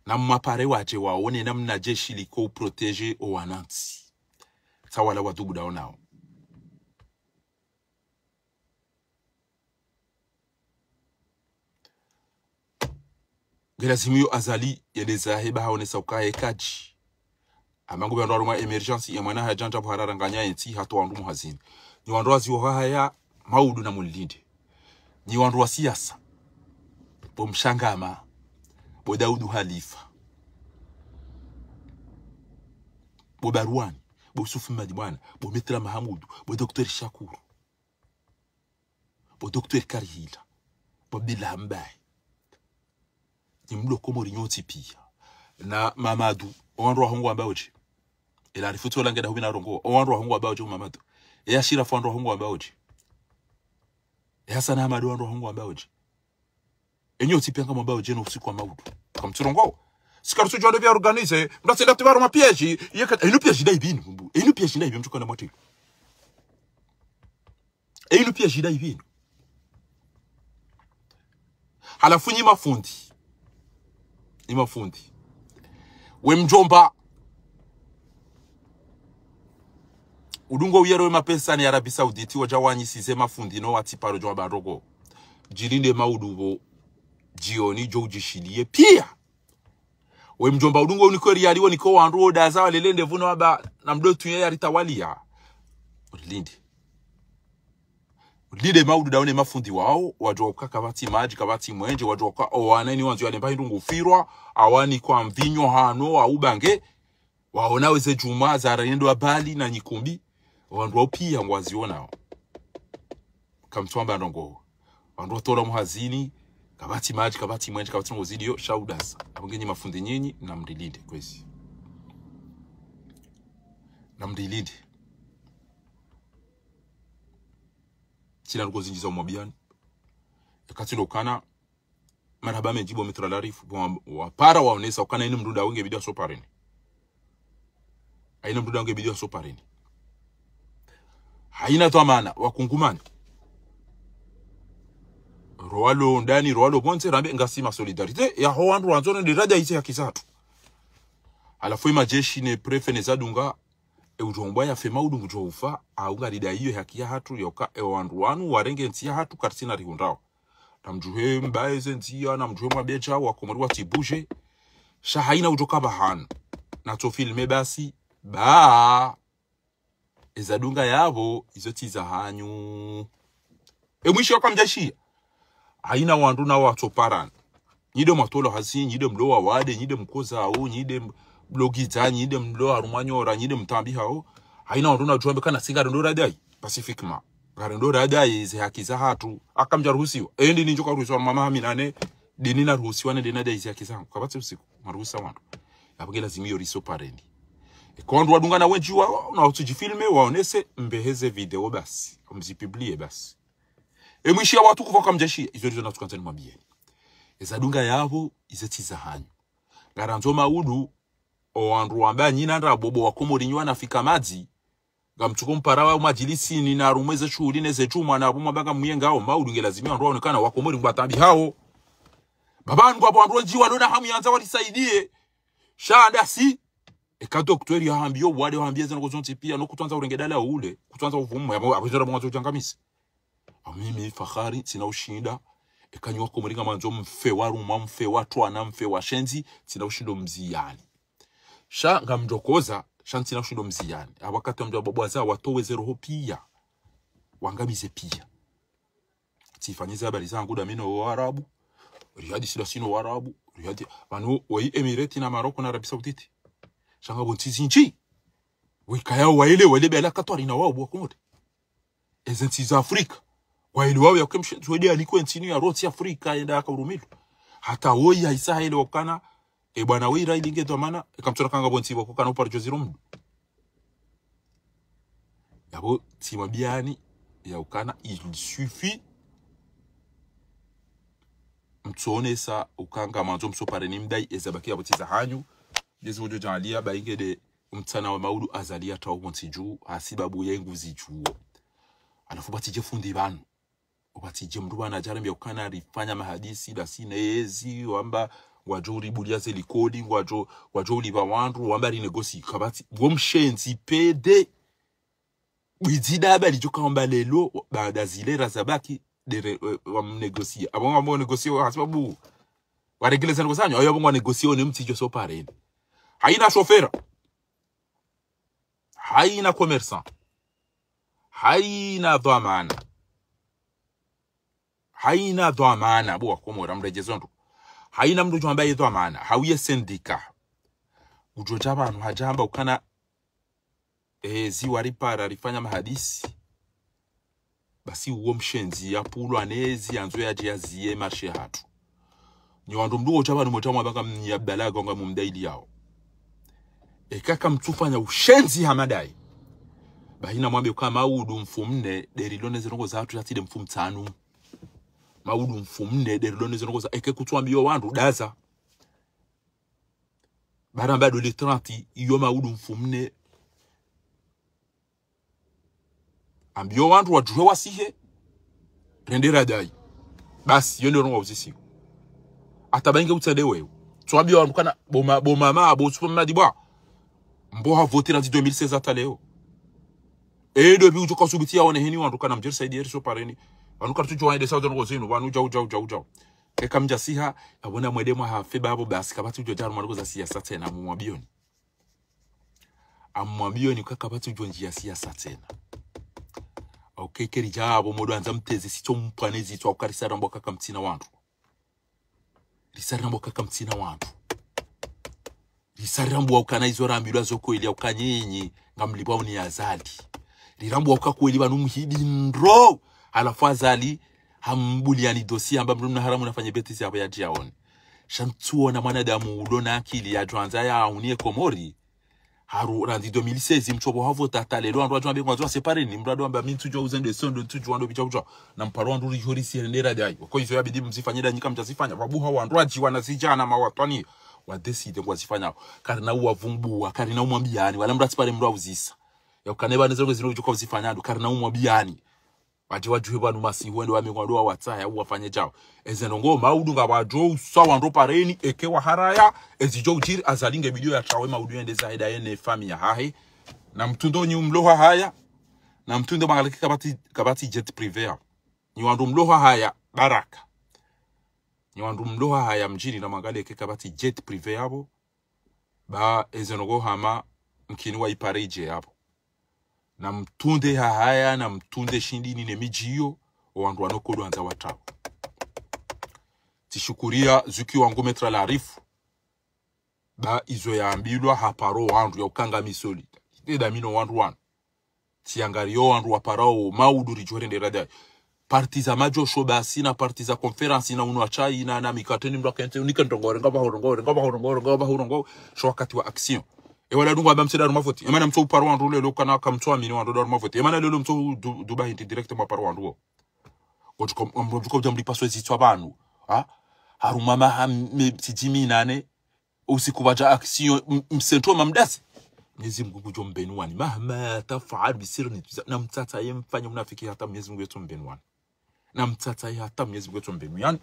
Na mwapare wadje waone namna jeshi liko uprotégé o wanantsi. Tsa wala wadhubu dao nao. Ngelazimu yo Azali yende zahe ba haonesa ukaya kadji. Amangu pvandru harumwa émergence ya mwana hadjandja pvo hararanganya yentsi hatowa wandru muhazini. Nyi wandru wazi wa haya maudu na mulinde. Nyi wandru wa siasa. Bo Mshangama. Bo Daudu Halifa. Bo Baruani. Bo Sufi Mmadi Mwana. Bo Maître Mahamudu. Bo Docteur Shakuru. Bo Docteur Karihila. Bo Abdallah Mbaye. Nyi mlo Komori nyontsi pia. Na Mamadu. O wandru wa hongo wamba oje. Ela rifutso la ngeda hubi na rongo. O wandru wa hongo wamba oje Mamadu. E Ashirafu wandru wa hongo wamba oje. E Hassan Ahmad wandru wa hongo wamba oje. Enyi otsi pia ngamwamba oje no usiku wa maudu. Kamtsirongo. Sikarutsu jwando pia organiser. Mndatsenda tibaru ma piège. Yeka, enu piège da ibinu. Enu piège da ibinu mtukana mwatilo. E inu piège da ibinu. Halafu nyi mafundi. Nyi mafundi. We mdjomba. Udungo uyero we mapesa ni Arabie Saoudite wadja wanyisize mafundi no watsiparo djo wamba ndrongo. Djilinde maudu pvo. Djioni djo udjishiliye pia. We mdjomba udungo uniko riyali, wo niko wandru wo daza walele ndevu no wamba na mdo tunye ya ritawaliya. Lindi. Linde maudu daone mafundi wao, wadjuwa uka kapvatsi madji, kapvatsi mwenje, wadjuwa uka owana ini wandzo yale mba hindru ngufirwa, awani kwa mvinyo hano, wa ubange, waona weze djumwa, za rayendo wa bali na nyikumbi, wandru wao piya ngwazionao. Kamtswamba ndrongo. Wandru watola muhazini, kapvatsi madji, kapvatsi mwenje, kapvatsi ndrongo ziliyo, sha udaza. Apvo ngenyi mafundi nyinyi, na mdilinde, kwezi. Na mdilinde. Tsina ndrongo zindji za umwambiyani. Ekatsi ndo ukana, marahaba mendji bo Maître Larifou, bo wa-, wapara waonesa ukana ini mdru nda wenge bidi wasopareni. Haina mdru nda wenge bidi wasopareni. Haina dhwamana, wakungumani. Rowalo ndani, rowalo pvondze, rambe ngasi ma solidarité, yaho wandru wandzo ne rada ize haki zahatru. Halafu ye madjeshi ne préfet ne zadunga, e udjombwa ya fema udungu djo ufa, au ngarida iyo haki yahatru, yoka, e wandru wanu, warenge ntsi yahatru, karitsina rihundrao. Na mdjuhe mbaye ze ndziya, na mdjuhe mwambe dja, wakomori watsibuje. Sha haina udjo kaba hanu. Na tso filme basi, ba. Eza dunga yapvo, izo tsi za hanyu. E mwishi wakamdjashiya. Haina wandru na watsoparana. Nyi nde mwatolwa hazi, nyi nde mlo wawade, nyi nde mkozao, nyi nde mlo gidza, nyi nde mlo harumwa nyora, nyi nde mtambihao. Haina wandru na udjwambe kana si ngarendo radayi, pacifiquement. Ngarendo radayi ze haki zahatru. Akamdjaruhusiwa. Endi nindjo karuhusiwa mama haminane, dini naruhusiwa ne dini nadayi ze haki zangu. Kapvatsi usiku, maruhusa wandru. Yapvo nge lazima iyo risopareni. Eka wandru wadungana wendji wao, na watsudjifilme, waonese, mbeheze video basi. Mzipublie basi. E mwishiya watukufu wakamdjashiya, izo ndizo natsukandzani mwambiyeni. Eza dunga yapvo, ize tsi za hanyu. Ngarandzo maudu, o wandru wamba nyina ndrabo bo wakomori nyi wanafika madzi, ngamtsuko mpara wa madjilisini na harumwa ze shuhuli ne ze djumwa na apvo mwamba ngamuyengao maudu nge lazima wandru waonekana wakomori ngwatambihao. Baba ngu apvo wandru wendji walona hamu yandza walisaidiye. Sha ndasi. Eka dokteri yahambiyo wade wahambiye ze ndrongo zontsi piya, no kutswandza urenge dala ule, kutswandza uvumu, yapvo, apvo izo ndrabo mwandzo udjangamise. A mimi Fakhari, tsina ushinda, eka nyi wakomori ngamwandzo mfe warumwa, mfe watwana, mfe washenzi, tsina ushindo mziyani. Sha ngamdjokoza, sha ntsina ushindo mziyani. Apvo wakati wa mdru wa bwabwaza, watowe ze roho piya. Wangamize piya. Tsifanyize habari zangu dami no Waarabu. Riyadi sila sino Waarabu. Riyadi, pvanu, wayi Emirati na Maroko na Arabie Saoudite. Sha ngapvo ntsi zindji. Wikaya waile, waile bela Katwari na wao bo wakomori. Eze ntsi za Afrika. Waile wao yake mshe, zwede aliko ntsini ya rotsi Afrika, yenda yaka urumilwa. Hata woyi haisa haile wakana, e bwana woyi raili nge dhwamana, eka mtsona kanga pvo ntsi pvoko kana uparidjo ziro mdu. Yapvo, tsimwambiyani, ya ukana, il suffit. Mtsonesa, uka ngamwandzo msopareni mdayi, eza baki yapvo tsi za hanyu. Mnyezi Mungu djo djaaliya, ba inge nde mtsana wa maudu azaliya tawo pvo ntsi dju, hasibabu ye nguzi djuo. Halafu pvatsidje fundi pvanu. Pvatsidje mdru pvanu adjarambiya ukana rifanya mahadisi, ndasi ne ezi, wamba, ngwadjo uribuliya ze likoli, ngwadjo, ngwadjo ulipva wandru, wamba rinegosi, kapvatsi, wo mshenzi pede. Bwidzi daba lidjo kamba lelo, baada zile razabaki, dere, eh, wamnegosiya. Apvo ngwamnegosiya, hasibabu, waregeleza ndrongo zanyu, ayo apvo ngwanegosiya, one mtsidjo sopareni. Haina shofera. Haina commerçant. Haina dhwamana. Haina dhwamana, bo wakomori, mredjezo ndru. Haina mdru djo amba ye dhwamana, hau ye syndicat. Udjo dja pvanu, hadja hamba ukana, e, zi waripara, rifanya mahadisi. Basi uwo mshenzi, yapvulwa ne zi, yandzo yadje yaziye marché hatru. Nyi wandru mdru wodja pvanu modja mwamba ngamnyi Abdallah ngamumdailiyao. Eka kamtsufanya ushenzi hama ndayi. Bahi namwambe uka maudu mfumne, nde rilo ne ze ndrongo zahatru yatsi nde mfumtsanu. Maudu mfumne, nde rilo ne ze ndrongo za, eke kutsuambiyo wandru, daza. Baramba ndo le trente, iyo maudu mfumne. Ambiyo wandru wadjuhe wasihe, rende radayi. Basi, iyo nde ndrongo uzisiyo. Hata ba inge utsende wewe. Tsuambiyo wandru kana, bo ma-, bo mama, bo tsupa madi bwa. Mbo ha voté randzi deux mille seize hata leo. E ndo bi udjo ka usubuti ya one heni wandru kana mdjeri saidi eri sopareni. Wandru kana tsudjo wande sa ndrongo zinu, wanu djau, djau, djau, djau. Eka mdjasiha, yapvo na mwende mwahafe bapvo basi, kapvatsi udjo dja harumwa ndrongoo za siasa tsena, amumwambiyoni. Amumwambiyoni uka kapvatsi udjo ndjiya siasa tsena. Aukekeri dja apvo modo andza mteze sitso mpwane zitswa uka risa rambwa uka kamtsina wandru. Risa rambwa uka kamtsina wandru. Risa rambwa uka na izo rambilwa zo kweli ya uka nyinyi ngamlipvwao ni Azali. Rirambwa uka kweli pvanu mhidi ndro. Halafu Azali hambuliani dossier hamba mndru mna haramu nafanye bêtise hapvo yadjiyaone. Sha ntsuona mwanadamu ulo na akili yadjo andza yauniye Komori. Haru randzi deux mille seize mtsopvo havo tata lelo wandru wadjo wambe ngwandzo wasepareni, mndru wadjo wamba mi ntsudjo uzende sondo ntsudjo wando pidja udjo. Na mparo wandru ridjo risi hende radai. Wako izo yabidi mzifanye da nyika mdjazifanya. Wabuha wandru wadji wana zidjana mawatwani. Wadécide ngwazifanyao. Karina uwavumbua, karina umwambiyani, wala mndru asipare mndru auzisa. Ya uka ne pvanu zero zino udjo uka uzifanya ndo, karina umwambiyani. Wadje wadjuhe pvanu masihu wende wambe ngwandro wawatsaya uwafanye djao. Eze ndrongoo maudu ngapvadjo usa wandro pareni, eke waharaya, ezidjo udjiri, Azali nge bidi yatrawe maudu yende zahe da yene famiyi yahahe. Na mtsunde nyi mlo hahaya, na mtsunde mwangalie eka kapvatsi, kapvatsi jet privé yapvo. Nyi wandru mlo hahaya, baraka. Nyi wandru mlo hahaya mdjini na mwangalie eka kapvatsi jet privé yapvo. Ba eze ndrongoo hama mkini waipare idje yapvo. Na mtsunde hahaya, na mtsunde shindini ne midji iyo, owandru wanu kodo wandza watrawe. Tsishukuria zuki wangu Maître Larifou. Ba izo yambilwa haparo wandru ya uka ngami solide. Ite da mi no wandru wanu. Tsiangariyo wandru waparao maudu ridjo rende radai. Parti za madjosho basi na parti za conférence na unwa chai na, na mikate ni mndru akentsi, unike ndrongoo, renga pvaho ndrongoo, renga pvaho ndrongoo, renga pvaho ndrongoo. Sho wakati wa action. Ewa ladungu amba mtsi da harumwa voti. Emana mtso uparo wandru lelo kana kamtso amini wandru da harumwa voti. Emana lelo mtso du-, duba hindri direct mwaparo wandru wo. Kotsi kom-, mdjuka udja mlipa so ezitswa pvanu. Ha? Harumwa maha me-, tsidjimi nane. Usiku pvadja action, m-, msentro mamdasi. Mwenyezi Mungu ngudjo mbenuwani. Mahma tafal bisirri, na mtsatsaye mfanye mnafiki hata Mwenyezi Mungu yetso mbenuwani. Na mtsatsaye hata Mwenyezi Mungu yetso mbenuwani.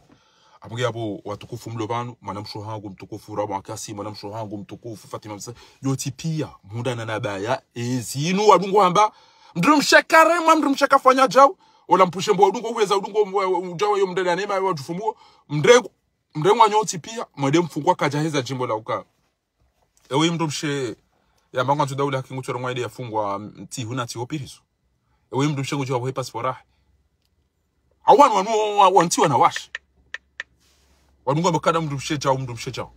Apvo nge apvo watukufu mlo pvanu, mwanamshe hangu mtukufu Rabu Akasi, mwanamshe hangu mtukufu Fatima Msa, yotsi pia, mhundana na baya, ezinu wadungu hamba, mndru mshe karemwa, mndru mshe kafanya djau, ola mpushe mbo wadungu uweza wadungu, wa-, wa-, udjau yo mndele anema, wadjufumuo, mndrengu, mndrengu wanyu wontsi pia, mwende mfungwa kadja heza djimbo la uka. Ewe mndru mshe, yamba ngwandzo daula haki ngutsorengwa ende yafungwa, mm, tsi huna tsi hopirizo. Ewe mndru mshe ngudjo wahe passeport yahe. Awanu wanu wa-, wa-, wantsi wanawashe. Wanu ngwamba kana mndru mshe djau, mndru mshe djau.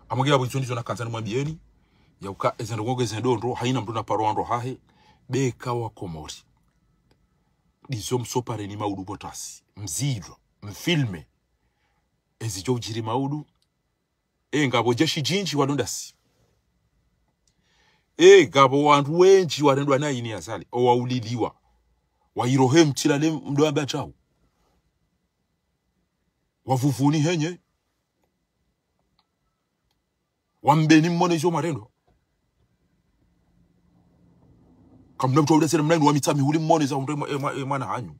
Amwenge yapvo izo ndizo nakandza nimwambiyeni. Ya uka eze ndrongoo eze ndrongoo, haina mndru na paro wandru hahe. Beka wa Komori. Ndizo msopareni maudu potasi. Mzidwa, mfilme. Ezidjo udjiri maudu. E, ngapvo jeshi djindji walondasi. E, ngapvo wandru wendji warendwa na ini Azali. Owauliliwa. Wairohe mtsila ne mdo amba djau. Wavuvuni henye. Wambeni mmone izo mwarendwa. Kamna mndru waulesele mna inu wa Mitsamihuli mmone za hundre mwa-, e mwa-, e mwana hanyu.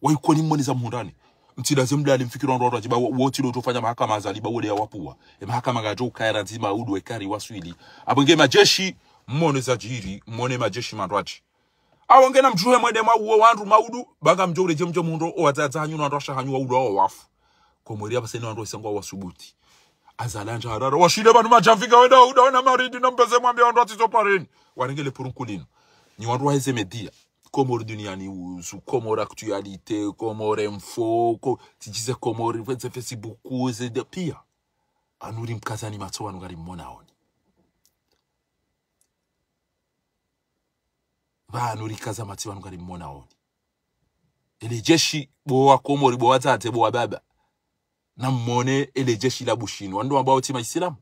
Waikoni mmone za mhundrani. Mtsilaze mlale mfikiri wandru wandru wadji ba wo-, wotsi lo ufanya mahakama Azali ba wole ya wapvuwa. E mahakama ngadjo ukaya randzi maudu ekari waswili. Apvo nge majeshi, mmone zadjiri, mmone majeshi mandru wadji. Awo ngena mdjuhe mwende mwauwe wandru maudu, ba ngamdjo uredje mdjo mhundro, owadzadze hanyu no wandru washe hanyu waudu wawo wafu. Komori apvasa inu wandru wesa ngwawasubuti. Azali andja harara, washile pvanu madjamvi ngawenda uda wana maridi na mpveze mwambe wandru watsizo pareni. Warenge le purunkulino. Nyi wandru waheze media. Comores Duniani Uzu, Comores Actualité, Comores Info, ko-, tsidjize Comores, ze Facebook, ze de pia. Pvanu rimkazani matso pvanu ngari mmonaoni. Pvanu rikaza matso pvanu ngari mmonaoni. Ele jeshi, bo wa Komori, bo wadzadze, bo wababa. Na mmone ele jeshi la Bushini. Wandru wambao tsi maisilamu.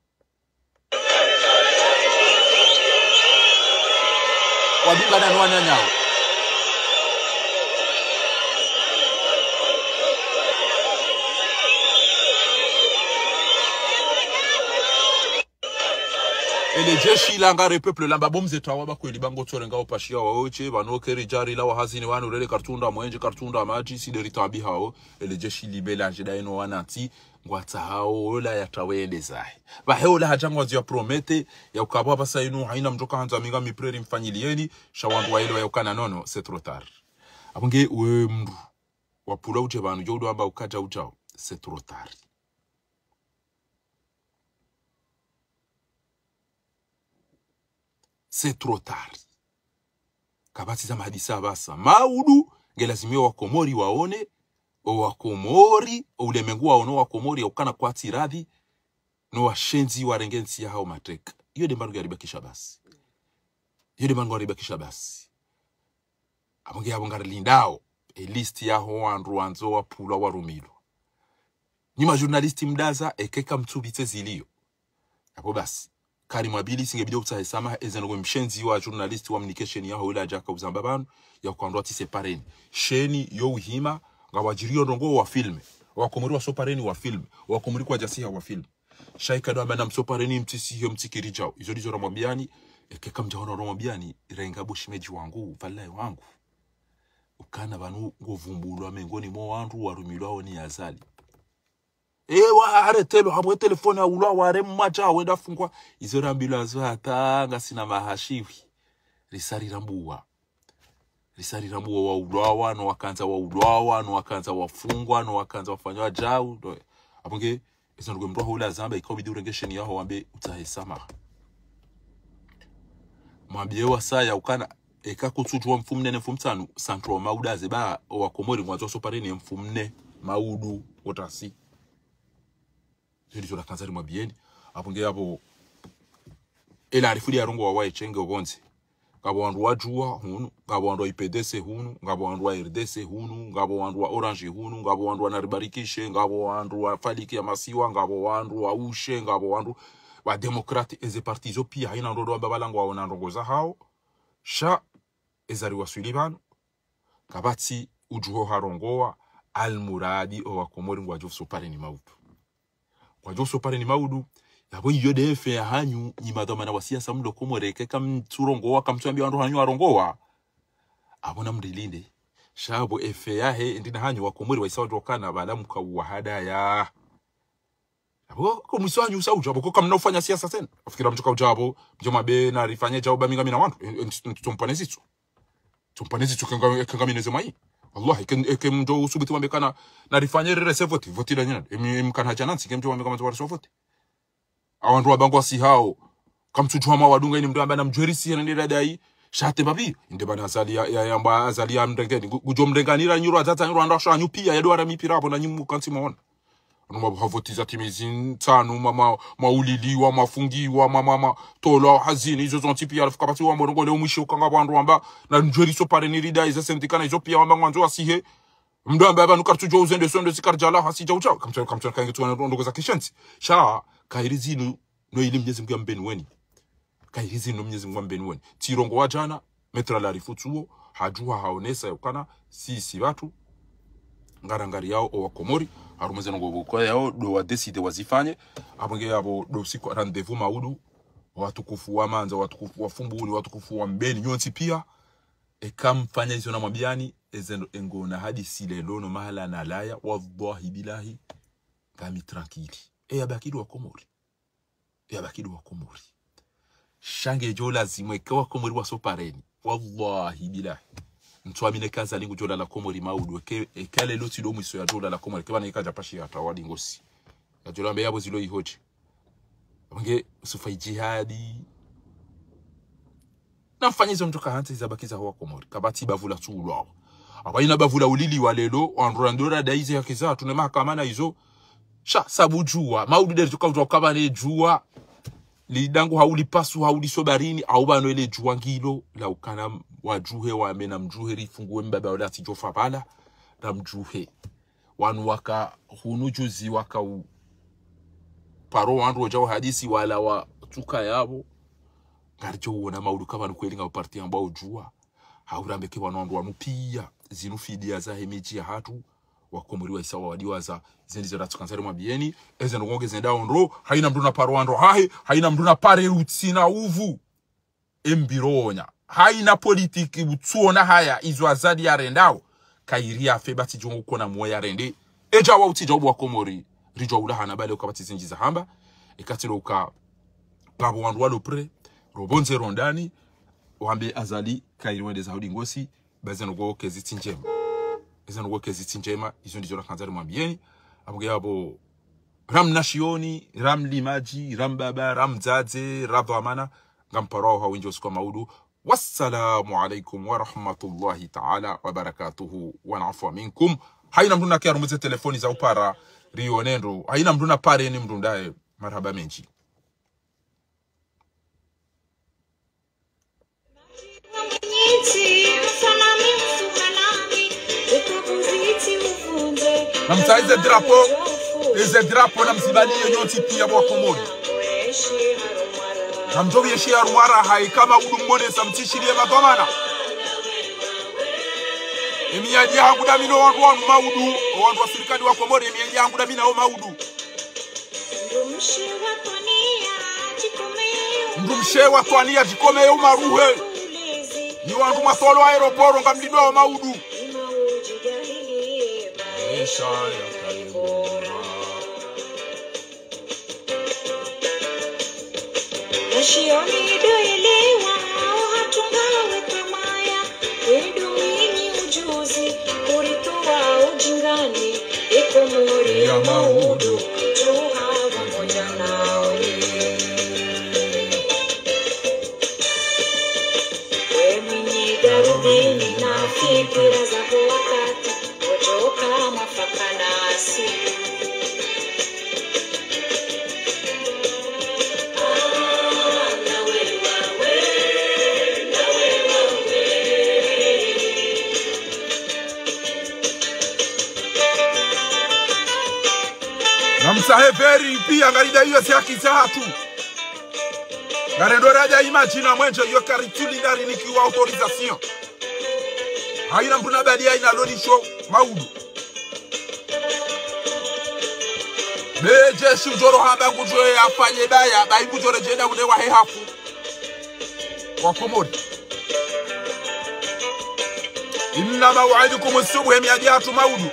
Wadungana no wananyawo. Ele jeshi la ngare peuple lamba bo mze tawa ba kweli ba ngotsorenga opashiya wawo she, pvanu keri djari la wahazini wanu rele karitsundra mwenje, karitsundra madji, si de ritabihao. Ele jeshi libe la ndje da eno wanantsi, ngwatsahao ola yatawende zahe. Pvahe ola hadja ngwandzo ya promettre, ya ukapvo apvasa inu, haina mndru kahandza mi ngami prêt rimfanyiliyeni, sha wandru waelewa ya ukana nono, c'est trop tard. Apvo nge we mndru, wapvula udje pvanu, djo udo amba ukadja udjao. C'est trop tard. C'est trop tard. Kapvatsi za mahadisa pvasa. Maudu, nge lazima owakomori waone, owakomori, oulemengu waone owakomori, ya ukana kwatsi radhi, no washenzi warenge ntsi yahawo mateka. Iyo nde mbapvi ngaribakisha basi. Iyo nde mbapvi ngaribakisha basi. Apvo nge yapvo ngarilindao, e liste yaho wandru wandzo wapvulwa warumilwa. Nyi ma journaliste mdaza, eka kamtsupvitse zilio. Apvo basi. Kari mwabili singe bidio utsahe samaha, eze ndrongo mshenzi wa journaliste wa mnikesheni yaho ula ajaka uzamba pvanu, ya ukandwa tsi separeni. Sheni yo uhima, ngapvadjiriyo ndrongo wa filme. Wakomori wa sopareni wa filme. Wakomori kwadjasiha wa filme. Sha ika ndo amba na msopareni mtsisihe mtsikiri djao. Izo ndizo ramwambiani, eka kamdjaona ramwambiani, renga bo shemedji wangu, pvalayi wangu. Ukana pvanu ngovumbulwa mengoni mo wandru warumilwao ni Azali. Ewa, aretelwa, hapvo e telefoni aulwa, ware mmadja, wenda fungwa. Izo rambilwa zo hata ngasina mahashiwi. Risari rambuwa. Risari rambuwa waulwawa, no wakandza waulwawa, no wakandza wafungwa, no wakandza wafanywa djau. No. Apvo nge, eza ndrongo mndru waho ula zamba, ikao bidi urenge sheni yaho wambe utsahe samaha. Mwambie wasaya ukana, eka kutsudjuwa mfumnne ne mfumtsanu, santro maudu aze ba, owakomori ngwandzo sopareni mfumnne, maudu, otasi. Zili zola kandzari mwambieni. Apvo nge yapvo, ela arifu ndi yarongowa waye shenge opvondze. Ngapvo wandru wa Juwa hunu, ngapvo wandru wa I P D C hunu, ngapvo wandru wa R D C hunu, ngapvo wandru wa Orange hunu, ngapvo wandru wa Naribarikishe, ngapvo wandru wa Faliki ya Masiwa, ngapvo wandru wa Ushe, ngapvo wandru wa Démocrate, eze parti zo pia, haina ndrongo wamba pvala ngwaona ndrongo zahawo. Sha, eza riwaswili pvanu. Kapvatsi udjuho harongowa, almuradi owakomori ngwadjo sopareni maudu. Ngwadjo sopareni maudu, yapvo iyo nde effet yahanyu, nyi madhwamana wa siasa mlo Komori, eka kamtsurongowa, kamtsuambia wandru hanyu warongowa. Apvo namrilinde. Sha pvo effet yahe, ndina hanyu wakomori waisa wadjokana, pvala mkauwa hadaya. Apvo, ko mwiso hanyu usa udja, apvo ko kamna ufanya siasa tsena. Afikira mdjo kaudja apvo, mdjo mwambe narifanye djau ba mi ngamina wandru, e, e, ntsompane zitso. Ntsompane zitso eka nga, eka ngamina ze mwayi. Wallahi, eke, eke mdjo usubuti mwambe kana, narifanye rire se vote, vote la nyina. Emi, emi kana hadja nantsi, eke mdjo mwambe kama mdjo wariso vote. Awandru wamba ngwasihao. Kamtsudjuwa mwawadunga ini mndru amba namdjuwe risihe nende radai. Sha hata mbapvi. Inde pvanu Azali ya, ya, yamba Azali ya mrengeni. Ngu-, ngudjo mrengani ra nyiro wadzadze nyiro wandru washo hanyu pia, yado wara mipira apvo na nyi mkantsi mwaona. Anu mwa ha vote za timizi ntsanu, mwa, mwa, mwauliliwa, mwafungiwa, mwa, mwa, mwa, tolwa hazini, izo zontsi pia, halafu kapvatsi wambo ndrongo leo mwisho uka ngapvo wandru wamba, namdjuwe risopareni ridai, izo syndicat na izo pia wamba ngwandzo wasihe. Mndru amba pvanu karitsudjuwa uzende sondo zikaridjala hasi djau djau. Kamtso, kamtso, kangetsu wana ndrongo za kishenzi. Sha, kairi zinu, no ili Mnyezi Mngu yambeni weni. Kairi zinu Mnyezi Mngu yambeni weni. Tsirongowa djana, Maître Larifou tsuwo, hadjuha haonesa ya ukana, si, si pvatru, ngarangariyao owakomori, harumwa ze ndrongo pvoko yao, ndo wa décider wazifanye, apvo nge yapvo ndo usiku rendez-vous maudu, watukufu wa Mandza, watukufu wa Fumbuni, watukufu wa Mbeni, nyontsi pia, eka mfanya izo namwambiani, eze ndo engo na hadisi lelo no mahala nalaya, wallahi billahi, ngami tranquille. E yabaki ndo wakomori. Yabaki ndo wakomori. Sha ngedjo lazimu eka wakomori wasopareni. Wallahi billahi. Ntsuamini eka Azali ngudjo lala Komori maudu. Eke, eka lelo tsi ndo mwiso yadjo lala Komori. Eke pvanu eka djapvashi hata wadi ngosi. Yadjo lambe yapvo zilo ihodje. Apvo nge usufa idjihadi. Namfanye izo mdjo kahantsi zabaki zaho wakomori. Kapvatsi bavu latsuulwawo. Apvo ina bavu lauliliwa lelo, wandru randora daize haki zatru ne mahakama na izo. Sha, sabu djuwa, maudu nderi tsuka udjuwa ukaba ne djuwa. Lidangu hauli pasu, hauli sobarini, au pvanu ele djuwa ngilo, la ukana wadjuhe, wambe namdjuhe, rifunguwe mbaba ula tsidjofa pvala, namdjuhe. Wanu waka hunu juzi waka u paro wandru wodjao hadisi wala watsuka yapvo. Ngaridjo uona maudu ka pvanu kweli ngapvo parti yambwao Juwa. Haurambe ke pvanu wandru wanu pia. Zinu fidiya zahe midji yahatru. Wakomori waisa wawadiwaza. Ze ndizo ratsuka ndzari mwambieni. Eze ndrongo ngezendao ndro. Haina mndru na paro wandru hahe. Haina mndru na pare utsina uvu. Embironya. Haina politiki utsuona haya izo Azali yarendao. Kairi yafe bati djongo kona mwe yarende. Edja wa utsidja ubu wakomori. Ridjwa ulahana bale uka bati zindji zahamba. Ekatilo uka ngapvo wandru walo prêt. Robondze rondani. Wambe Azali kairi wende zaho dingosi. Ba eze ndrongo kezi tsi ndjema. Eze ndrongo kezi tsi ndjema. Izo ndizo rakandza rimwambieni. Apvo nge apvo, ra mnashioni, ra mlimadji, ra mbaba, ra mdzadze, ra dhwamana, ngamparwao ha wendji usiku wa maudu. Wassalamu alaikum wa rahmatullahi ta'ala wa barakatuhu, wal afwa minkum. Haina mndru nake arumbuze telefoni za upara, rione ndro. Haina mndru napare ni mndru ndaye, marahaba mendji. Namtsahe ze drapeau, eze drapeau namzibaliye nyontsi piya bo Wakomori. Namdjo pviye shiya harumwa raha, eka maudu mmonesa mtsishiliye madhwamana. Emiadi yahangu ndami no wandru wanu maudu, o wandru wa sirikali wa Komori, emiadi yahangu ndami nawo maudu. Mndru mshe wa twaniya djikomeye umaruhe. Nyi wandru mwasolo aéroport ngamlindwao maudu. Nashioni ndo elewa, o hatru ngawe twamaya, we ndo mwinyi ujuzi, uritowa udjingani, e Komori ya maudu, tuha pvamoja nawe. We mwinyi darubini na fikira za wakati, udjoka mwafaka nasi. Namtsahe veri piya ngaridaiyo ze haki zahatru. Ngarendo radja imagine mwenje yo karituli ngarinikiwa autorisation. Haina mndru nabaliye haina lolisho maudu. Be jeshi udjoro hamba ngudjo yafanye baya, bayi ngudjo redjenda une wahe hafu. Wakomori. Inna maw'idakumu subuh, emiadi yahatru maudu.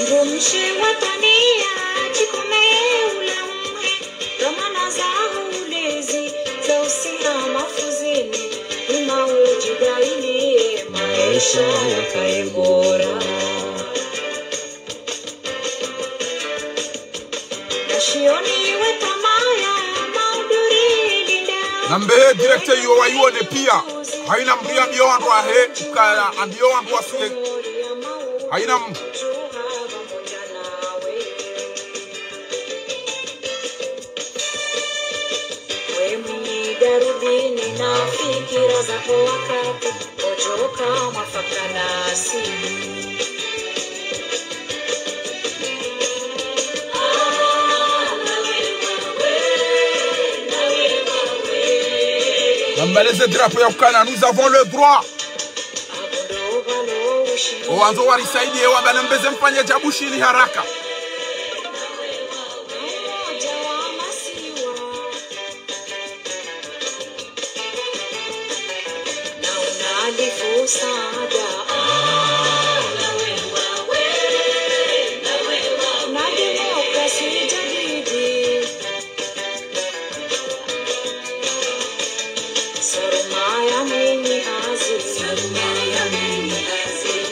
Mndru mshe wa twaniya, djikomeye ulamuhe, dhwamana za ulezi, za usiha mafuzini, ima udjidailiye, maesha yakaye bora. Nambe directeur yo wayione piya. Haina mndru yambiye wandru wahe, ukaya ambiye wandru wasiye. Haina mndru. Nambe leze drapeau ya ukana, nous avons le droit. Owandzo warisaidie wamba nambe ze mfanye djabushili haraka.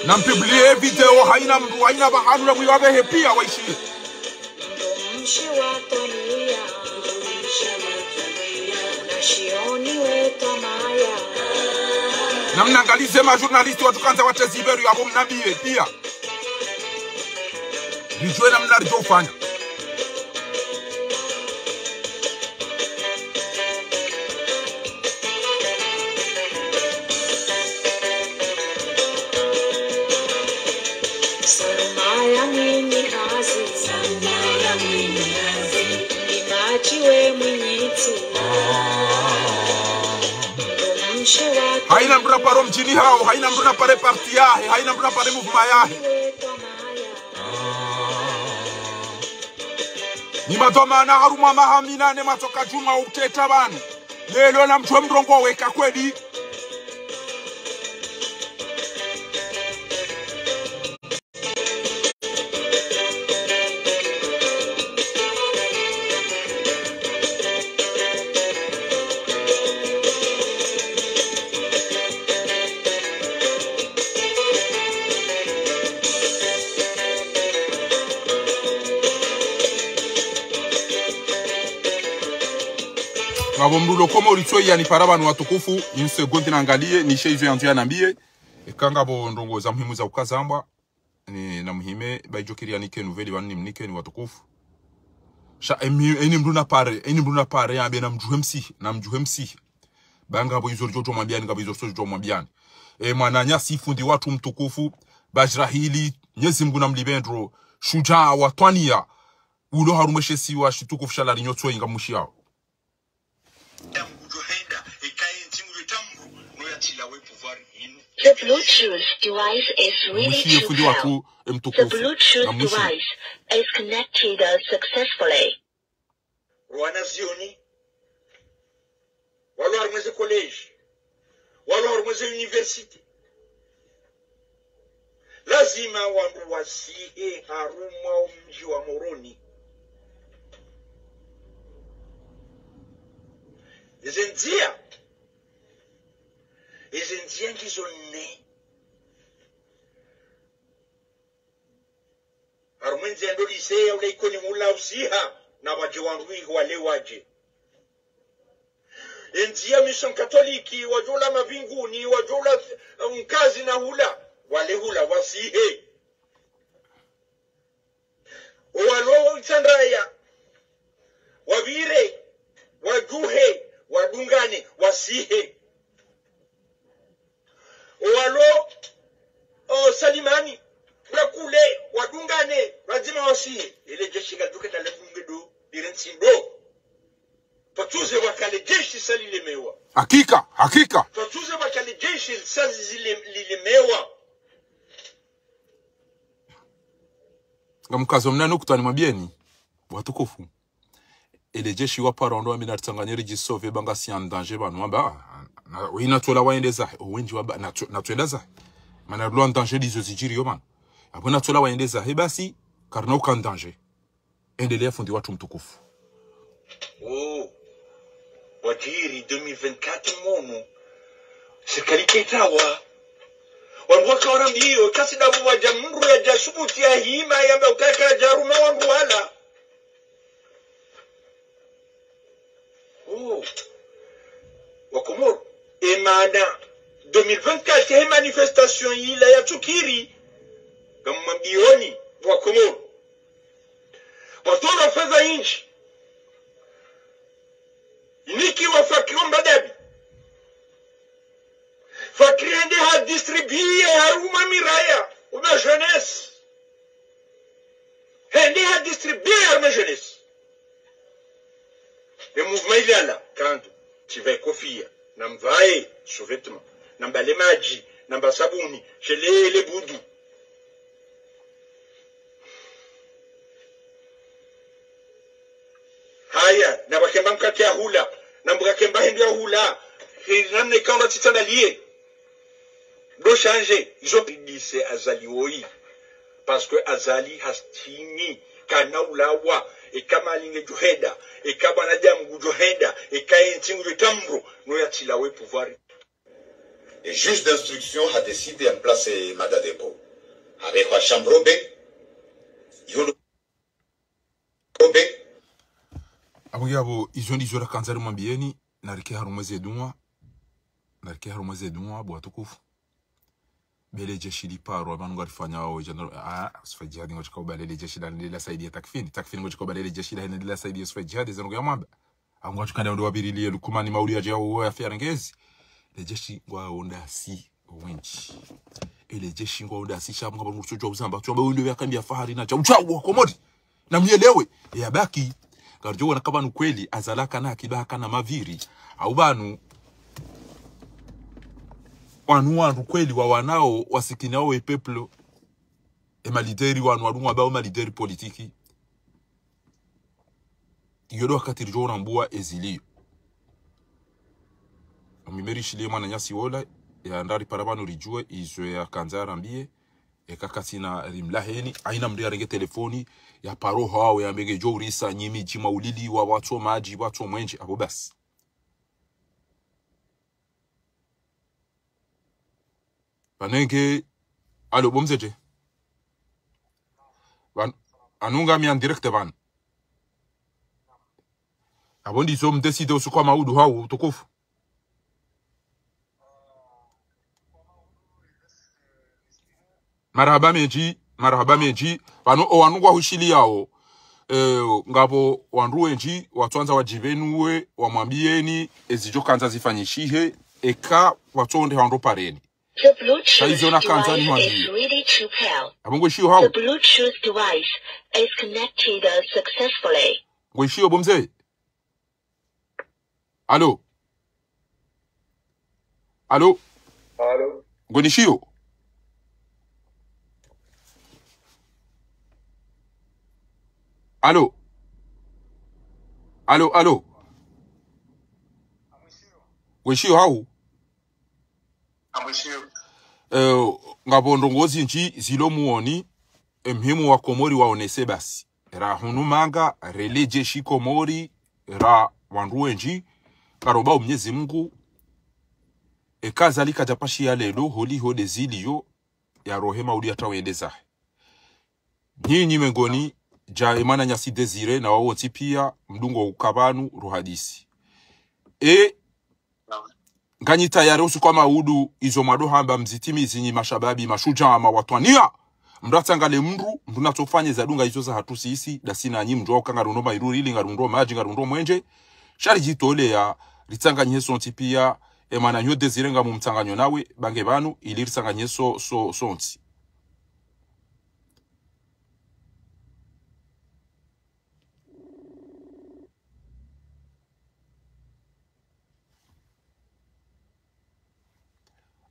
Nampublie video, haina mndru, haina pvahanu, namwiwabehe piya waishiye. Namnangalize ma journaliste watsukandza wateze iberu yapvo mnambiye piya. Ridjuwe namna ridjo ufanya. Haina mndru naparo mdjini hawo, haina mndru napare parti yahe, haina mndru napare mouvement yahe. Ni madhwamana harumwa maha minane mwatsoka djumwa uteta pvanu. Leo namtsuwe mrongowe ka kweli. Ngapvo mndru lo Komori tso yanipara pvanu watukufu, une seconde nangalie, nishe izo yandzo yanambiye. Eka ngapvo ndrongo za muhimu za ukazambwa, ni na muhime, ba idjo kiri yanike nouvelle pvanu nimnike ni watukufu. Sha, emi, eni mndru na pare, eni mndru na pare, yambe namdjuhe msihi, namdjuhe msihi. Ba ngapvo izo ridjo mwambiani, ngapvo izo ridjo mwambiani. E mwananyasi fundi watru mtukufu, Bajrahili, Mnyezi Mngu namlipve ndro, shujaa wa twaniya, ulo harumwa she isiwa shitukufu sha Larinyo tso inga mwishi yao. The Bluetooth device is ready to pair. The Bluetooth device is connected successfully. Wanazioni, walo harumwa ze collège, walo harumwa ze université. Lazima wandru wasihe harumwa omdji wa Moroni. Eze ndzia, eze ndzia ngizo nne. Harumwa endzia ndo lycée ya ula Ikoni hula usiha, na wadje wandru iho wale wadje. Endzia Mission Catholique, wadjo ula Mavinguni, wadjo ula, eh, Mkazi na hula, wale hula wasihe. Owalo Itsandraya, wapvire, wadjuhe, wadungane, wasihe. Owalo, o, Salimani, kula kule, wadungane, lazima wasihe. Ele jeshi ngalidjo kenda ladunge ndo, lirentsi ndo. Twatsuze wakale jeshi sa lilemewa. Hakika, hakika. Twatsuze wakale jeshi sa zile-, lilemewa. Ngamkazo mnane ukutani mabiyeni, watukufu. Ele jeshi wapara ondo wambi naritsanganye ridjisauve ba ngasi en danger pvanu wamba, ah, na, we natsola wayende zahe, owendji wamba, natso-, natsoenda zahe. Mana rilo en danger ndizo zidjiriyo pvanu. Apvo natsola wayende zahe, basi, karina uka en danger. Endelea fundi watru mtukufu. Oh, wadjiri deux mille vingt-quatre mono. Sirikali ketawa. Wandru waka warambiyo, kasi ndapvo wadja mndru yadja subuti yahima, yamba ukaya kadjaruma wandru wala. Oh. Wakomoro. Emana deux mille vingt-quatre, he manifestation yila yatsukiri. Ngamwambiyoni, Wakomoro. Watolwa fedha nyindji. Inikiwa Fakri wa Mbadabi. Fakri hende hadistribuye harumwa miraya, uma jeunesse. Hende hadistribuye harumwa jeunesse. Le mouvement ilala, kandu, tsivaye kofia, namvaye sous-vêtement, nambale madji, namba sabuni, shelele budu. Haya, namba kemba mkate ya hula, namba kemba hindru ya hula, hili namna ikao nda tsitsa ndaliye. Ndo shanje, izo pidise Azali woyi. Parce que Azali hastimi, kana ulawa, eka mali ngedjo henda, eka mwanadamu ngudjo henda, eka entsi ngudjo tambro, no yatsilawe pouvoir. Le juge d'instruction a décidé en place Mada Dépôt. Avec la chambre B, yolo, B. Apvo nge apvo, izo ndizo rakandza rimwambiyeni, narike harumwa ze dunwa, narike harumwa ze dunwa, bo watukufu. Bele jeshi liparo, apvanu ngarifanyao, jana, ah, Sufa Jihadi ngotsikao ba lele jeshi la, la saidiya Takfini. Takfini ngotsikao ba lele jeshi la, la saidiya Sufa Jihadi, zanu ya mwamba. Angu watsukanda ndo wapvirilie Lukumani Mauli yadje yawo ya fia rengezi. Le jeshi ngwawo ndasi wendji. Ele jeshi ngwawo ndasi sha mkaba ngutso djuwa uzamba. Tsuwa ba wendo ya kambi ya fahari na tsa. Utsawo Komori. Namnielewe. Yabaki. Ngaridjo wona ka pvanu kweli, Azali kana akiba kana maviri. Au pvanu. Wanu wandru kweli wawanao, wasikinao e peuple. E malideri wanu, wadungwa bao malideri politiki. Iyo ndo wakati ridjo urambua eziliyo. Amimeri shiliye mwananyasi wola, ya ndari para pvanu ridjuwe, izo yakandza yarambiye, eka katsina rimlaheni, haina mndru yarenge telefoni, ya paro hawo, yambe ngedjo urisa, nyi midji mwauliliwa, watso madji, watso mwenje, apvo basi. Pvanu nge, alo, bo mze dje? Pvanu, anu ngami en direct pvanu. Apvo ndizo mdécidé usiku wa maudu hau mtukufu. Marahaba mendji, marahaba mendji. Pvanu owanu ngwahushiliyao. Eh, ngapvo wandru wendji, watsuandza wadjipvenuwe, wamwambiyeni, ezidjo kandza zifanyishihe, eka watsonde hwandro pareni. The Bluetooth Saizi ona kandza ni device mwambie. Is ready to pair. Apvo ngwishiyo hau. The Bluetooth device is connected successfully. Ngwishiyo bo mze. Alo. Alo. Alo. Ngonishiyo. Alo. Alo, alo. Ngwishiyo hau. Amwishiyo. Eh, ngapvo ndrongoo zindji zilo muoni, emhimu wa Komori waonese basi. Ra hunu manga, rele jeshi Komori, ra wandru wendji, karoba Mnyezi Mungu, eka zali kadjapashiya lelo, holiho de ziliyo, ya rohe maudu ya tawende zahe. Nyinyi mengoni, dja emwananyasi Désiré, na wawontsi piya, mdungo uka pvanu, ruhadisi. E, nganyi tayari usiku wa maudu, izo mwado hamba mzitimizi nyi mashababi, mashudjaa, mawatwaniya. Mdru atsangale mdru, mdru natsofanye zadunga izo zahatru sisi, dasi nanyi mdjuwa uka ngarundro mairurili, ngarundro madji, ngarundro mwenje. Sha ridjitoleya, ritsanganyihe sontsi piya, emwananyo Désiré ngamumtsanganyo nawe, bange pvanu, ili ritsanganyihe so, so, sontsi.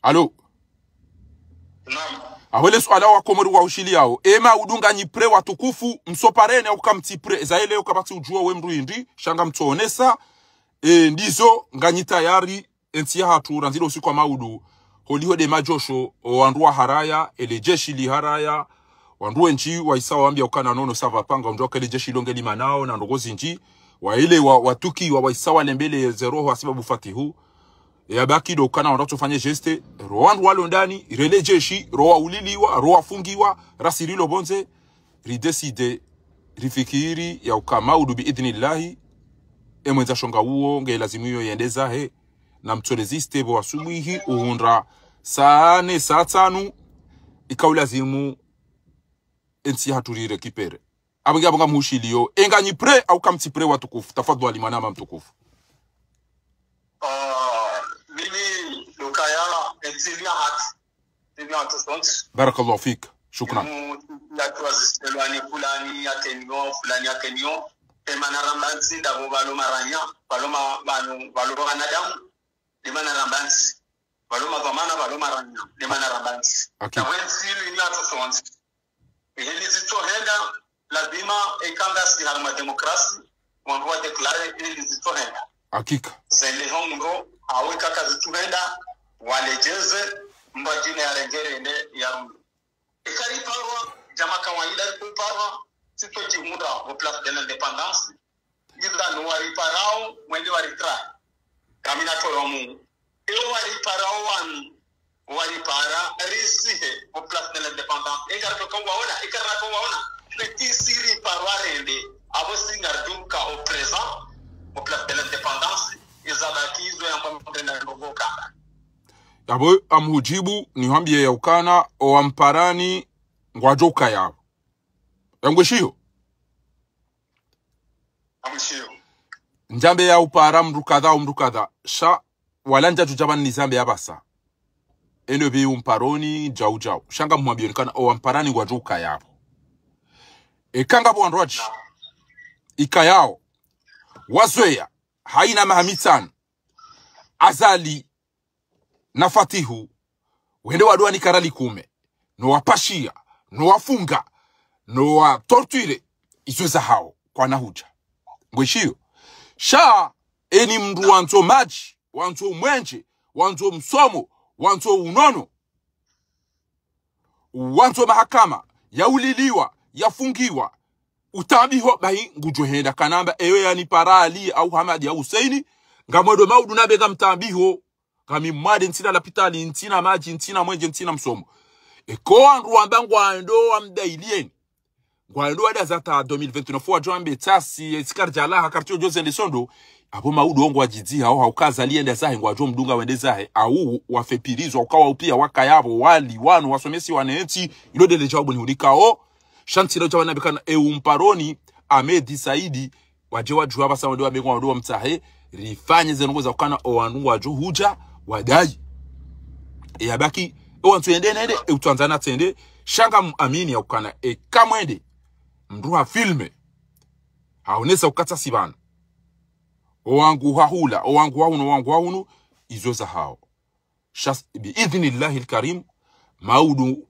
Alo. Naam. Apvo le suala wa Komori wahushiliyao. Ema udunga nyi prêt watukufu, msoparene au kamtsi prêt. Eza ele uka pvatsi udjuwa we mdru hindri, sha ngamtsoonesa. E, ndizo nganyi tayari, entsi yahatru, randzi le usiku wa maudu. Holiho de madjosho, o wandru waharaya, ele jeshi liharaya, wandru wendji, waisa wambia ukana nono sava panga, undro kele jeshi longe limanao, na ndrongoo zindji, waile wa, watuki, wa, waisa walembele ze roho, hasibabu fatihu, ya baki do ukana wandru tsofanye geste, ro wandru walo ndani, rele jeshi, ro wauliliwa, ro wafungiwa, rasirilo pvondze, ridécidé, rifikiri, ya uka maudu bi idhnillahi, emwendza shonga uwo, nge lazimu iyo yende zahe, na mtsoleziste pvo asubuhi, uhundra, saa nne, saa tsanu, ika ulazimu, entsi yahatru rirécupéré. Apvo nge apvo ngamhushiliyo, e nganyi prêt, au kamtsi prêt watukufu, tafadhwali mwanama mtukufu. Ah, mimi, lukaya, entsi yahatru, entsi yahatru sontsi. Barakallahu fik, shukran. Mu, ya tuwaziselwani fulani ya kenyo, fulani ya kenyo. Emana ramba ntsi ndapvo pvalo maranya, pvalo ma, pvanu, pvalo wanadamu. Emana ramba ntsi. Pvalo madhwamana, pvalo maranya. Emana ramba ntsi. Akika. Ndapvo entsi ili yahatru sontsi. Ehe, nizitsohenda, lazima eka ngasi harumwa demokrasi, wandru wa déclaré, ehe, nizitsohenda. Akika. Zende ho mdru, awe kaka zitsohenda, waledjeze, mdru adjine yarengere ende, yarumwe. Eka riparwa, djama kawaida riparwa, sitso djihundra, au Place de l'Indépendance, iza no wariparao, wende waritrahe. Kamina toro mu. E wariparao wanu, waripara, risihe, au Place de l'Indépendance. Eka ratoka waona, eka ratoka waona. Eka si riparwa rende, apvo si ngaridunga au présent, au Place de l'Indépendance, iza baki izo yamba mdrenda ndrongoo kanda. Apvo amhudjibu, nihwambiye ya ukana, o wamparani, ngwadjo uka yapvo. Yangwishiyo? Yangwishiyo. Ndjambe ya upara mdru kadha, mdru kadha. Sha, wala ndjadju djapvani nizambe ya pvasa. Eno pvi umparoni, djau djau. Sha ngamhwambiyo nikana, o wamparani ngwadjo uka yapvo. Eka ngapvo wandru wadji. Naam. Ikayao. Wazoweya. Haina maha mitsanu. Azali. Na Fatihu, wende wadowa ni karali kume, no wapashiya, no wafunga, no watorture, izo zahao, kwana hudja. Ngwishiyo. Sha, eni mdru wandzo madji, wandzo mwenje, wandzo msomo, wandzo unono, wandzo mahakama, yauliliwa, yafungiwa, utambiho, bahi ngudjo henda kanamba, ewe yani para Ali, au Hamadi, au Huseini, ngamwendo maudu nambe ngamtambiho. Ngami mwade, ntsina lapitali, ntsina madji, ntsina mwenje, ntsina msomo. Eka wandru wamba ngwandro wamdailiyeni. Ngwendo wada za ta deux mille vingt-neuf wadjo ambe tsasi, e tsi karidjalaha, karitso djo zende sondo. Apvo maudu wo ngwadjidziha, hau, hauka Azali yende zahe, ngwadjo mdunga wende zahe, hau wafepirizwa, uka wao pia wakaya pvo, wali, wanu, wasomesiwa ne ntsi, ilo ndele djawabu nihunikao. Sha ntsi ilo djawabu nambikana, e umparoni, Ahmed Saidi, wadje wadjuwa pvasa wende wambe ngwandro wamtsahe, rifanye ze ndrongoo za ukana o wandru ngwadjo hudja, wadayi. E yabaki, e wantsu yende nende, e utwandzana tsende, sha ngamuamini ya ukana, e kamwende, mndru ha filme, haonesa ukatsa si pvanu. O wangu hahula, o wangu hahunu, o wangu hahunu, izo zahao. Sha, bi idhnillahi lkarim, maudu,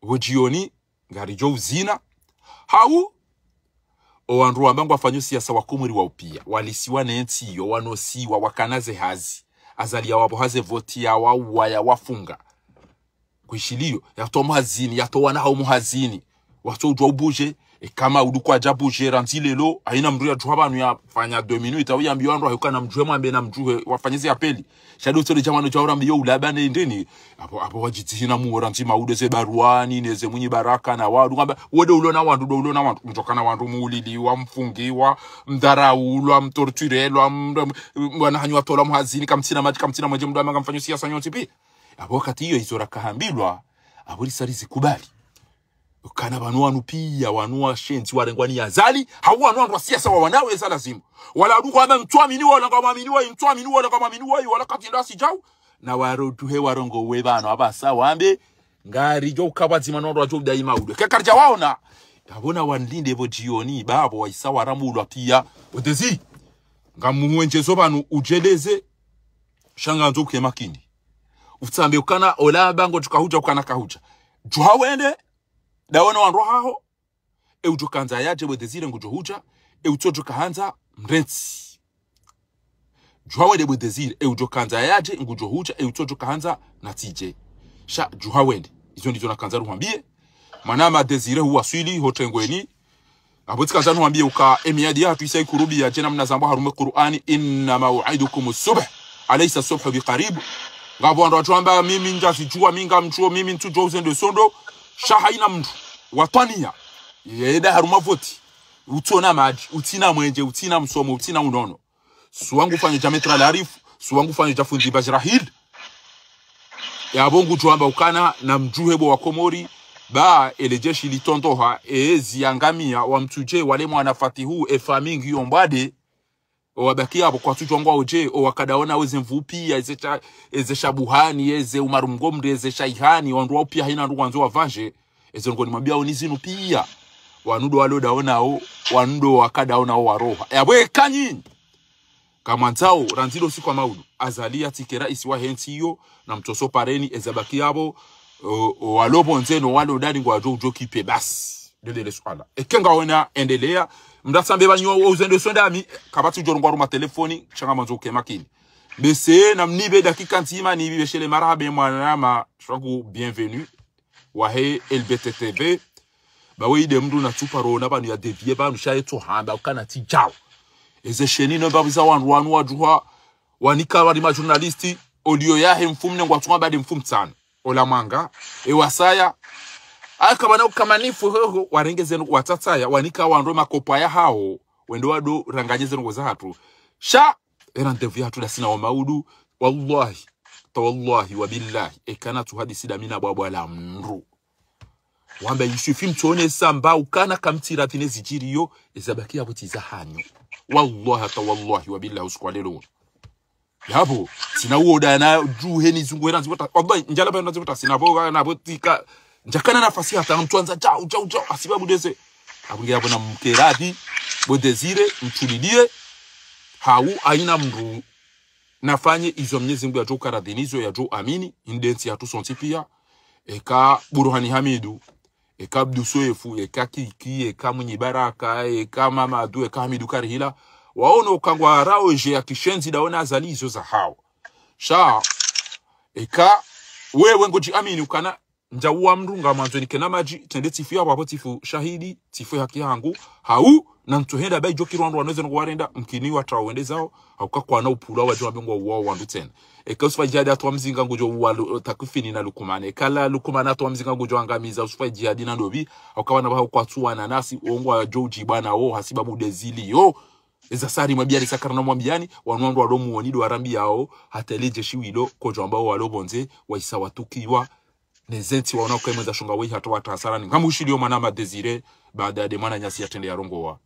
wo djioni, ngaridjo uzina. Hau, o wandru wamba ngwafanyo siasa wa Komori wao pia. Walisiwa ne ntsi yo, wanosiwa, wakana ze hazi. Azali yawapvoha ze voti, yawauwa, yawafunga. Kwishiliyo, yatowa muhazini, yatowa wana hao muhazini. Watso udjuwa ubuje, e kama udu kwadja buje, randzi lelo, haina mndru yadjuha pvanu yafanya deux minutes, au yambiwa wandru hayuka namdjuhe mwambe namdjuhe, wafanye zi appel. Sha ndo tsole djamano dja urambiyo ulaba ne ndeni. Apvo, apvo wadjidzihina muo randzi maudu ze baruani, ne ze Mwinyi Baraka na wandru. Ngamba, wo ndo ulona wandru, ndo ulona wandru. Mdjokana wandru muuliliwa, mfungiwa, mdharaulwa, mtorturelwa, mdru, mwana hanyu watolwa muhazini, kamtsina madji, kamtsina mwenje, mndru amba ngamfanyo siasa nyontsi pia. Apvo wakati iyo izo rakahambilwa, apvo risa rizikubali. Ukana pvanu wanu pia, wanu washenzi warengwa ni Azali, hau wanu wandru wa siasa wa wanawe za lazimu. Wala adu kwamba mtsuamini wala ngamwamini wayi, mtsuamini wala ngamwamini wayi, wala katsi ndasi djau. Na warotuhe warongowe pvanu, apvasa wambe, ngaridjo uka pvwadzima no wandru wadjo udayi maudu. Ke karidja waona, yapvo na wanilinde pvo djioni, ba apvo waisa waramulwa pia. Odezi, ngamuhwendjezo pvanu udjeleze, sha ngandzo uke makini. Utsambe ukana, ola bango djuka hudja ukana kahudja. Djuha wende, daona wandru haho, e udjo kandza yadje bo Désiré ngudjo hudja, e utsodjo kahandza mrentsi. Djuha wende bo Désiré, e udjo kandza yadje ngudjo hudja, e utsodjo kahandza natsidje. Sha, djuha wende. Izo ndizo nakandza ruhwambie. Mwanama Désiré huwaswili, ho trengweni. Apvo tsikandza nuhwambie uka, e miadi yahatru isa ikurubia, djena mna zambwa harumwa Kur'ani, إن موعدكم الصبح أليس الصبح بقريب. Ngapvo wandru watsuamba, mimi ndjazidjuwa, mi ngamdjuo, mimi ntsudjo uzende sondo, sha haina mndru. Watwaniya. Yenda harumwa voti. Utsona madji, utsina mwenje, utsina msomo, utsina unono. Suwa ngufanyo dja Maître Larif, suwa ngufanyo dja fundi Bajrahil. Yapvo ngudjo amba ukana namdjuhe bo wa Komori, ba ele jeshi litondoha, ezi yangamia, wamtsudje, wale mwana Fatihu, e famiyi ngiyo mbwade, o wabaki yapvo kwatsudjuwa ngwaodje, o wakadaona weze mvupvi, eze sha-, eze shabuhani, eze umaru mgomri, eze shaihani, wandru wao pia haina ndru wandzo wavanje, eze ndrongoo nimwambiao ni zinu pia. Wanu ndo walo daonao, wanu ndo wakadaonao waroha. Yapvo eka nyinyi kamwandzao, randzi lo siku wa maudu, Azali yatsike raisi wahe ntsi iyo, na mtsoso pareni, eza baki yapvo, o, o, walo pvondze no walo ndani ngwadjo udjo kipe basi. Ndele le suala. Eke ngaona endelea, mndru atsambe pvanyu wo uzende sondo ami, kapvatsi udjo rongwa harumwa telefoni, sha ngamwandzo uke makini. Bese, namnipve dakika ndzima, nipvipveshele marahaba mwanama, shangu bienvenue. Wahe L B T T V, ba we inde mndru natsuparo na pvanu ya dévier pvanu sha yetso hamba ukana tsi djao. Eze sheni no mbavu za wandru wanu wadjuha, wanika wali ma journaliste, olio yahe mfumo ne ngwatsunga bade mfumo tsanu. Ola mwanga, e wasaya, aka pvana ukamanifu hoho, warenge zenu watsatsaya, wanika wandru makopa yahao, wende wado ranganye zenu ngo zahatru. Sha, e rendez-vous yahatru ndasi na wo maudu, wallahi, tawallahi, wabillahi, eka natsuhadisi ndami na bwabwa la mndru. Wamba il suffit mtsonesa mba ukana kamtsira pvine zidjiriyo, eza baki yapvo tsi zahanyu. Wallahi, tawallahi, wabillahi, usiku wa lelo. Yapvo, tsina uwo dana djuhe nizunguhe randzi pvota. Wallahi, ndjala pvanu randzi pvota, tsina pvo, na pvo tsika. Ndjakana nafasi hata, mtswandza, djau, djau, djau, hasibabu ndeze. Apvo nge yapvo namke radhi, bo Désiré, mtsulilie. Hau, haina mndru nafanye izo Mnyezi Mngu yadjo uka radhi nizo yadjo amini, inde ntsi yahatru sontsi pia. Eka Burhani Hamidu, eka Abdu Soefu, eka Kiki, eka Mwinyi Baraka, eka Mamadu, eka Hamidu Karihila. Waono uka ngwarao dje ya kishenzi ndaona Azali izo zahao. Sha, eka wewe ngodji amini ukana Ndjauwa mndru ngamwandzo nikena madji, tsende tsifu ya pvapvo tsifu shahidi, tsifu haki hangu, hau, na ntsuhenda bai djo kiri wandru wanu eze ndrongo warenda, mkini watrao wende zao, hauka kwana upvula wadjo wambe ngwauwao wandru tsena. Eka Yusufa Djihadi hatowa mzinga ngudjo uwa Lu-, Takufini na Lukumani. Eka la Lukumani hatowa mzinga ngudjo angamiza Yusufa Djihadi na Ndovi, hauka wana pvaha ukwatsu wana nasi, ongwadjo udjibwa nao, hasibabu ndezilio. Eza sari mwambiani, sakara na mwambiani, wanu wandru walo muoni ndo warambiyao, hata ile jeshi wilo, kodjo ambao walo pvondze, waisa watukiwa, ne zentsi waona uka imweza shonga weyi hata watra hasarani. Ngamwishiliyo mwanama Désiré, baada ya nde mwananyasi yatrende yarongowa.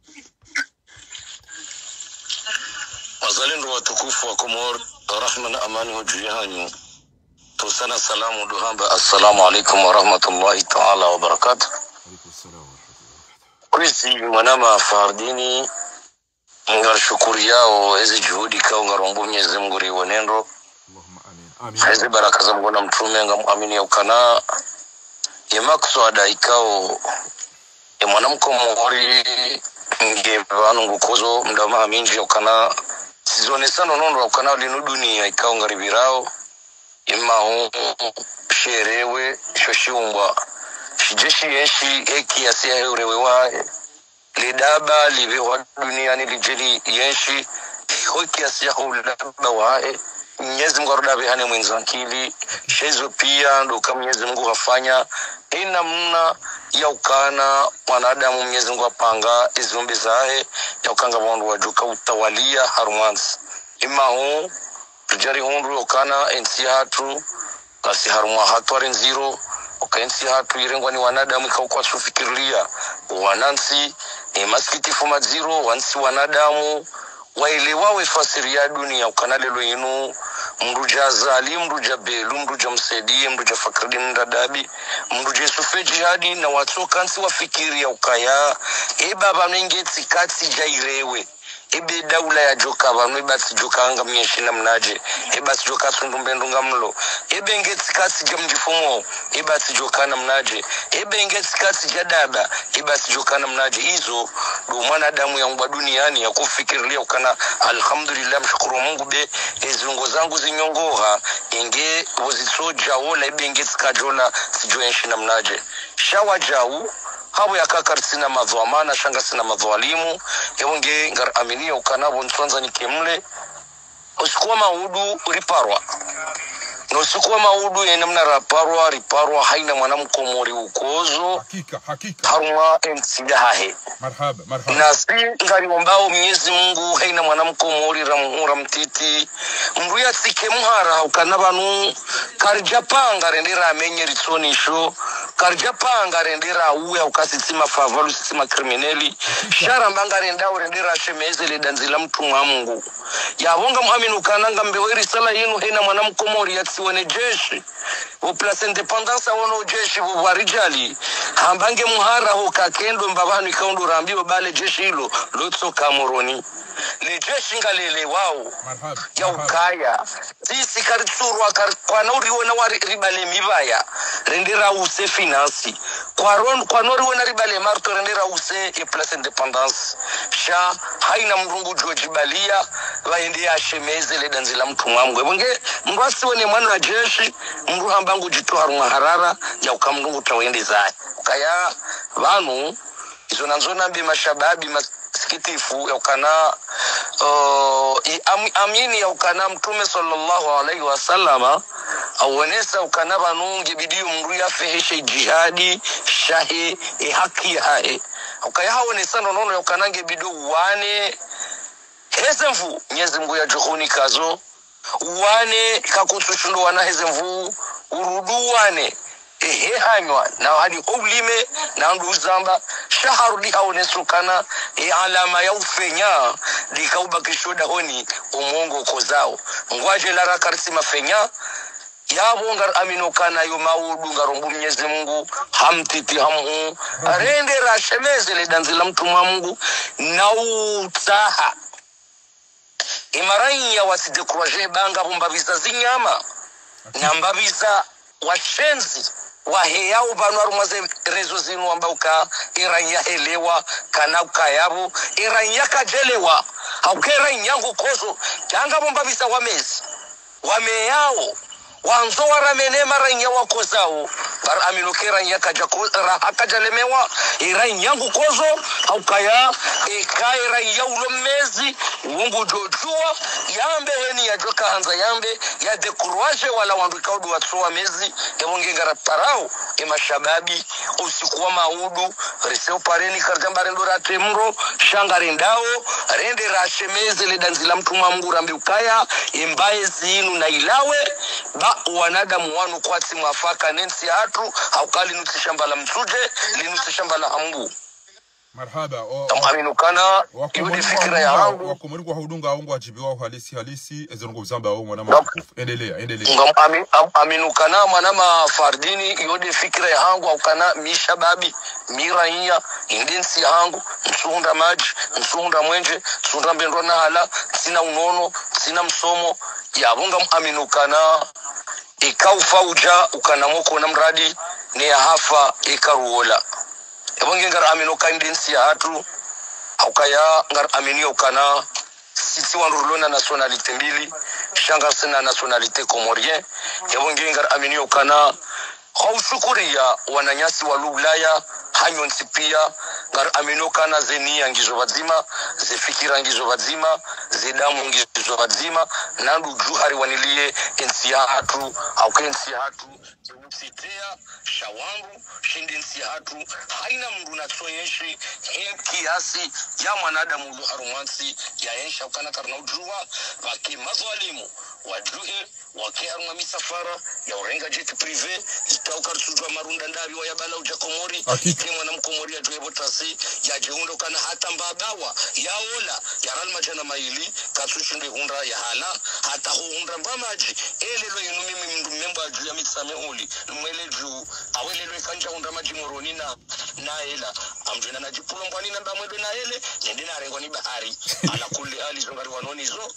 Wazalendo watukufu wa Komori, rahma na amani ho juu yahanyu. Tusana salamu duhamba, assalamu alaikum wa rahmatullahi ta'ala wa barakatuh. Alaikum salam wa rahmatullahi wa barakatuh. Kwezi mwanama Fardini, ngarishukuriyao ezi juhudi ikao ngarombo Mwenyezi Mungu riwonendro. Allahumma amin. Amin. Ezi baraka za Mungu na mtrume ngamwamini yaukana ye makswada ikao ye mwana mkomori nge pvanu ngukozo mda maha mindji yaukana sizonesa nonono yaukana linu dunia ikao ngaripvirao. Imahu sherewe sho shiumbwa shidje shiyenshi he kiasi yahe urewe wahe. Lidaba lipvehwa duniani lidje liyenshi ho kiasi yaho ulaba wahe. Mwenyezi Mungu harudapve hane mwendza nkili. Sha izo pia ndo uka Mwenyezi Mungu hafanya he namna yaukana mwanadamu Mwenyezi Mungu hapanga eziumbe zahe, yauka ngapvo wandru wadjoka utawaliya harumwa ntsi. Imahu ridja rihundru yaukana entsi yahatru ngasi harumwa hatwari ndziro, uka entsi yahatru irengwa ni wanadamu ikao kwatsufikirilia wanantsi. Ni masikitifu madziro wantsi wanadamu waelewa we fasiri ya dunia ukana lelo inu mndru dja Azali, mndru dja Belu, mndru dja Msaidié, mndru dja Fakridine Ndadabi, mndru dja Yusufa Djihadi, na watsoka ntsi wafikiri yaukaya eba pvanu nge tsi katsi dja irewe. Ebe daula yadjoka pvanu, eba tsidjoka ngamyenshi namnadje? Eba tsidjoka sundru mbendru ngamlo? Ebe nge tsi katsi dja mdjifumo, eba tsidjoka namnadje? Ebe nge tsi katsi dja daba, eba tsidjoka namnadje? Izo ndo mwanadamu yaumbwa duniani yakofikirilia ukana, alhamdulillah, mshukuru Mungu be ezungo zangu zinyongoha, enge pvo zitsodja ola, ebe nge tsi kadjola, tsidjoyenshi namnadje? Sha wadjau, hapvo yaka karitsina madhwamana, sha ngasina madhwalimu, ewo nge ngariaminio ukana pvo ntswandza nikemle. Usiku wa maudu riparwa. No usiku wa maudu ye namna raparwa, riparwa haina mwana mkomori ukozo. Hakika, hakika. Harumwa entsi yahahe. Marhaba, marhaba. Nasi ngariombao Mwenyezi Mungu haina mwana mkomori ramuhura mtiti. Mndru yatsike muhara ukana pvanu karidjapanga rende ramenye ritsonisho, karidjapanga rende rauwe, ukasi tsi mafavalu, tsi makrimineli. Sha ramba ngarendao rende rashemeze le dandzi la mtrumwa Mungu. Yapvo ngamwamini ukana ngambewe risala yinu haina mwana mkomori yatsiwone jeshi. Pvo Place Indépendance awono jeshi pvo pvwaridjali. Hamba nge muhara ho kakendo mbapvanu ikao ndo rambiwa bale jeshi ilo lotsoka Moroni. Le jeshi ngalelewao. Marhaba, marhaba. Yaukaya sisi karitsurwa, kari-, kwana uriwona wari-, ribale mipvaya rende rause finance. Kwaron-, kwana uriwona ribale marto rende rause e Place Indépendance. Sha haina mndru ngudjodjibalia pvaende yashemeze le dandzi la mtrumwa Mungu. Ewo nge mndru asiwone mwana jeshi, mndru hamba ngudjitoa harumwa harara yauka mndru ngutsawende zahe. Ukaya pvanu izo nandzo nambe mashababi masikitifu yaukana, uh, i-, am-, amini yaukana Mtrume swallallahu alayhi wa sallama awonesa ukana pvanu ngebidiyo mndru yafeheshe djihadi shahe e haki yahahe. Ukaya hawonesa nonono yaukana ngebidiyo uwane heze nvu Mwenyezi Mungu yadjohunikazo. Uwane kakutsushindo wana heze nvu, urudu uwane ehe hanywa, na hali ho ulime, na ndo uzamba, sha harudi hawonesa ukana e alama ya ufenya, ndika ubakisho dahoni, omwongo kozao. Ngwadje lara karisi mafenya, yapvo ngariamini ukana yo maudu ngarombo Mwenyezi Mungu, ha mtiti ha mhuu, rende rashemeze le dandzi la mtrumwa Mungu, na utsaha. Emaraiya wasidécourager, ba ngapvo mbapvi za zinyama, na mbapvi za washenzi, waheyao pvanu harumwa ze réseaux zinu wamba uka eraiya helewa, kana ukaya pvo eraiya kadjelewa, hauka eraiya ngukozo, dja ngapvo mbapvi za wamezi, wameyao, Wandzo waramene marainya wakozao. Ngari amini uka erainya kadja ko-, raha kadja lemewa, erainya ngu kozo, haukaya, eka erainya ulo mezi, wungu djodjuwa, yambe heni yadjoka handza yambe, ya décourager wala wandru ikao ndo watsowa mezi, yapvo nge ngari parao, emashababi, usiku wa maudu, rese upareni karidjamba rendo rate mro, sha ngarendao, rende rashemeze le dandzi la mtrumwa Mngu rambe ukaya, embaye zinu na ilawe, ba wanadamu wanu kwatsi mwafaka ne ntsi yahatru, hauka linu tsi shamba la mtsudje, linu tsi shamba la hambu. Marahaba. O, o, aminu ukana, iyo nde fikira yahangu. Wakomori kwahudunga, Mngu adjibiwa halisi halisi, ezinu ngozamba o mwanama mtukufu. Endelea, endelea. Ngam-, ami-, am-, aminu ukana mwanama Fardini, iyo nde fikira yahangu, ukana mi shababi, mi rainya, inde ntsi yahangu, ntsuhundra madji, ntsuhundra mwenje, ntsuhundra mbendwa na hala, ntsina unono, ntsina msomo, yapvo ngam aminu ukana, eka ufa udja, ukana moko na mradi, ne yahafa, eka ruola. Yapvo nge ngari amini uka inde ntsi yahatru, haukaya ngari amini ukana, sisi wandru rilo na nationalité mbili, sha ngasina nationalité comorien. Yapvo nge ngari amini ukana, haushukuriya wananyasi walo Ulaya, hanyu ntsi pia, ngari amini ukana zeniya ngizo pvadzima, zefikira ngizo pvadzima, zedamu ngizo pvadzima, na ndo udjuhari waniliye entsi yahatru, hauka entsi yahatru, Siteya, sha wandru, shinde ntsi yahatru, haina mndru natsoyenshi, he kiasi ya mwanadamu ulo harumwa ntsi, yayenshi ukana karina udjuwa, pvake madhwalimu, wadjuhe, wake harumwa misafara, ya urenga jet privé, ita ukaritsudjuwa marunda ndapvi wayabala udja Komori, hakika. Ike mwana mkomori yadjuhe pvo tasi, yadje hundra ukana hata mbabawa, yaola, ya rali madjana mayili, katsushindre hundra ya hala, hata ho hundra mba madji, elelo inu mimi mndru mmemba dju ya mitsa mehuli, mwele dju, awelelo ikandja hundra madji Moroni na, na ela, amdjuna na djipulo mbwani na mba mwendo na ele, nende narengwa ni bahari. Ala kulli hali zo ngari wanonizo,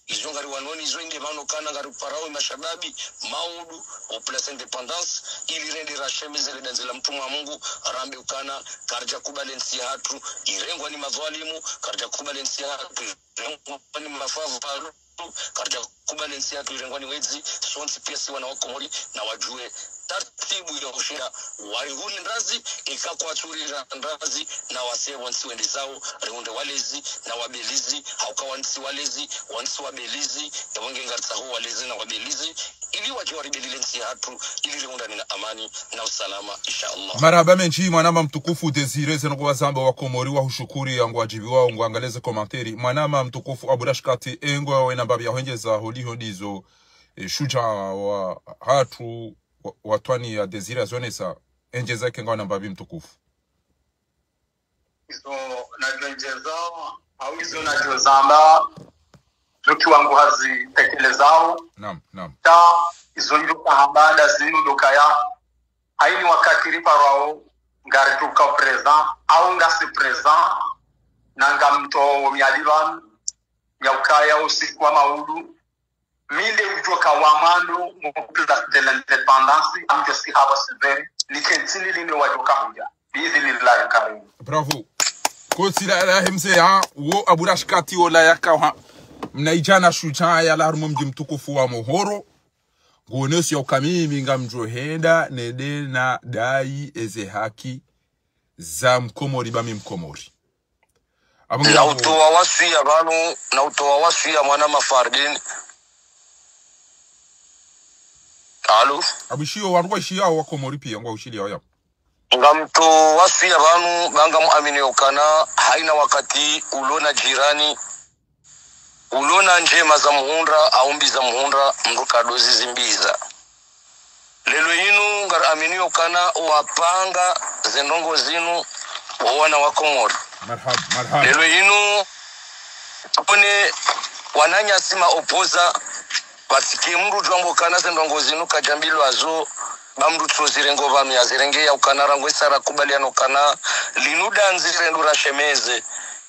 izo ngari wanonizo inde pvanu ukana ngari parao mashababi, maudu, o place indépendance, ili rende rashemeze le dandzi la mtrumwa Mngu, rambe ukana, karidja kubali entsi yahatru, irengwa ni madhwalimu, karidja kubali entsi yahatru, irengwa ni mafavaru, karidja kubali entsi yahatru irengwa ni wedzi, sontsi pia si wana wa Komori, na wadjuwe tartibu ya ushinda, warihuri ndrazi, eka kwatsurira ndrazi, na wase wontsi wende zao, rihundre walezi, na wabelizi, hauka wontsi walezi, wontsi wabelizi, yapvo nge ngaritsaho walezi na wabelizi, ili wadje waribelile ntsi yahatru, ili rihundrane na amani, na usalama, insha Allah. Marahaba mendji, mwanama mtukufu Désiré, zinu ngwazamba wa Komori, wahushukuri, yangu wadjibiwa, yangu angalie ze commentaire. Mwanama mtukufu Abu Rashkati, engwe wena mbapvi ya hwendjeza, holiho ndizo, e, shujaa wahatru, wa, watwani ya Désiré azonesa, endjeza ike ngawe na mbapvi mtukufu. Izo nadjo endjeza, au izo nadjo zamba, djuki wangu hazitekelezao. Naam, naam. Ta, izo ndjo kahamba nda zinu ndo kaya, haini wakati riparwao, ngari tuka présent, au ngasi présent, na ngamtowo miadi pvanu, ya ukaya usiku wa maudu, mi nde udjoka wa mwando, mu place de l'indépendance, amdjo si haba siveri, ni kentini linde wadjoka hudja. Biidhinillahi karim. Bravo. Kotsi la, la hemze ya, wo Abu Rashkati wo la yaka ha. Mnaidjana shujaa yala harumwa mdji mtukufu wa Mohoro. Ngoneso ya uka mimi ngamdjo henda nende nadai eze haki za mkomori ba mi mkomori. Apvo nge na utowa waswiya pvanu, na utowa waswiya mwanama Fardini. Alo? Apvo ishiyo, wandru wa ishiyo, wa Komori pia, ngwa ushiliya yapvo. Ngamtowo waswiya pvanu, ba ngam amini ukana, haina wakati ulo na jirani, ulo na ndjema za muhundra, au mbi za muhundra, mndru kadozi zimbiza. Lelo inu ngari amini ukana wapanga ze ndrongo zinu wo wana wa Komori. Marahaba, marahaba. Lelo inu, kone wananyasi ma opposants, pvatsike mndru djwambo ukana ze ndrongo zinu kadjambilwa zo, ba mndru tso zirengo pvanu ya zirenge ya ukana rangu isa rakubaliana ukana, linu nda ndziro ndo rashemeze.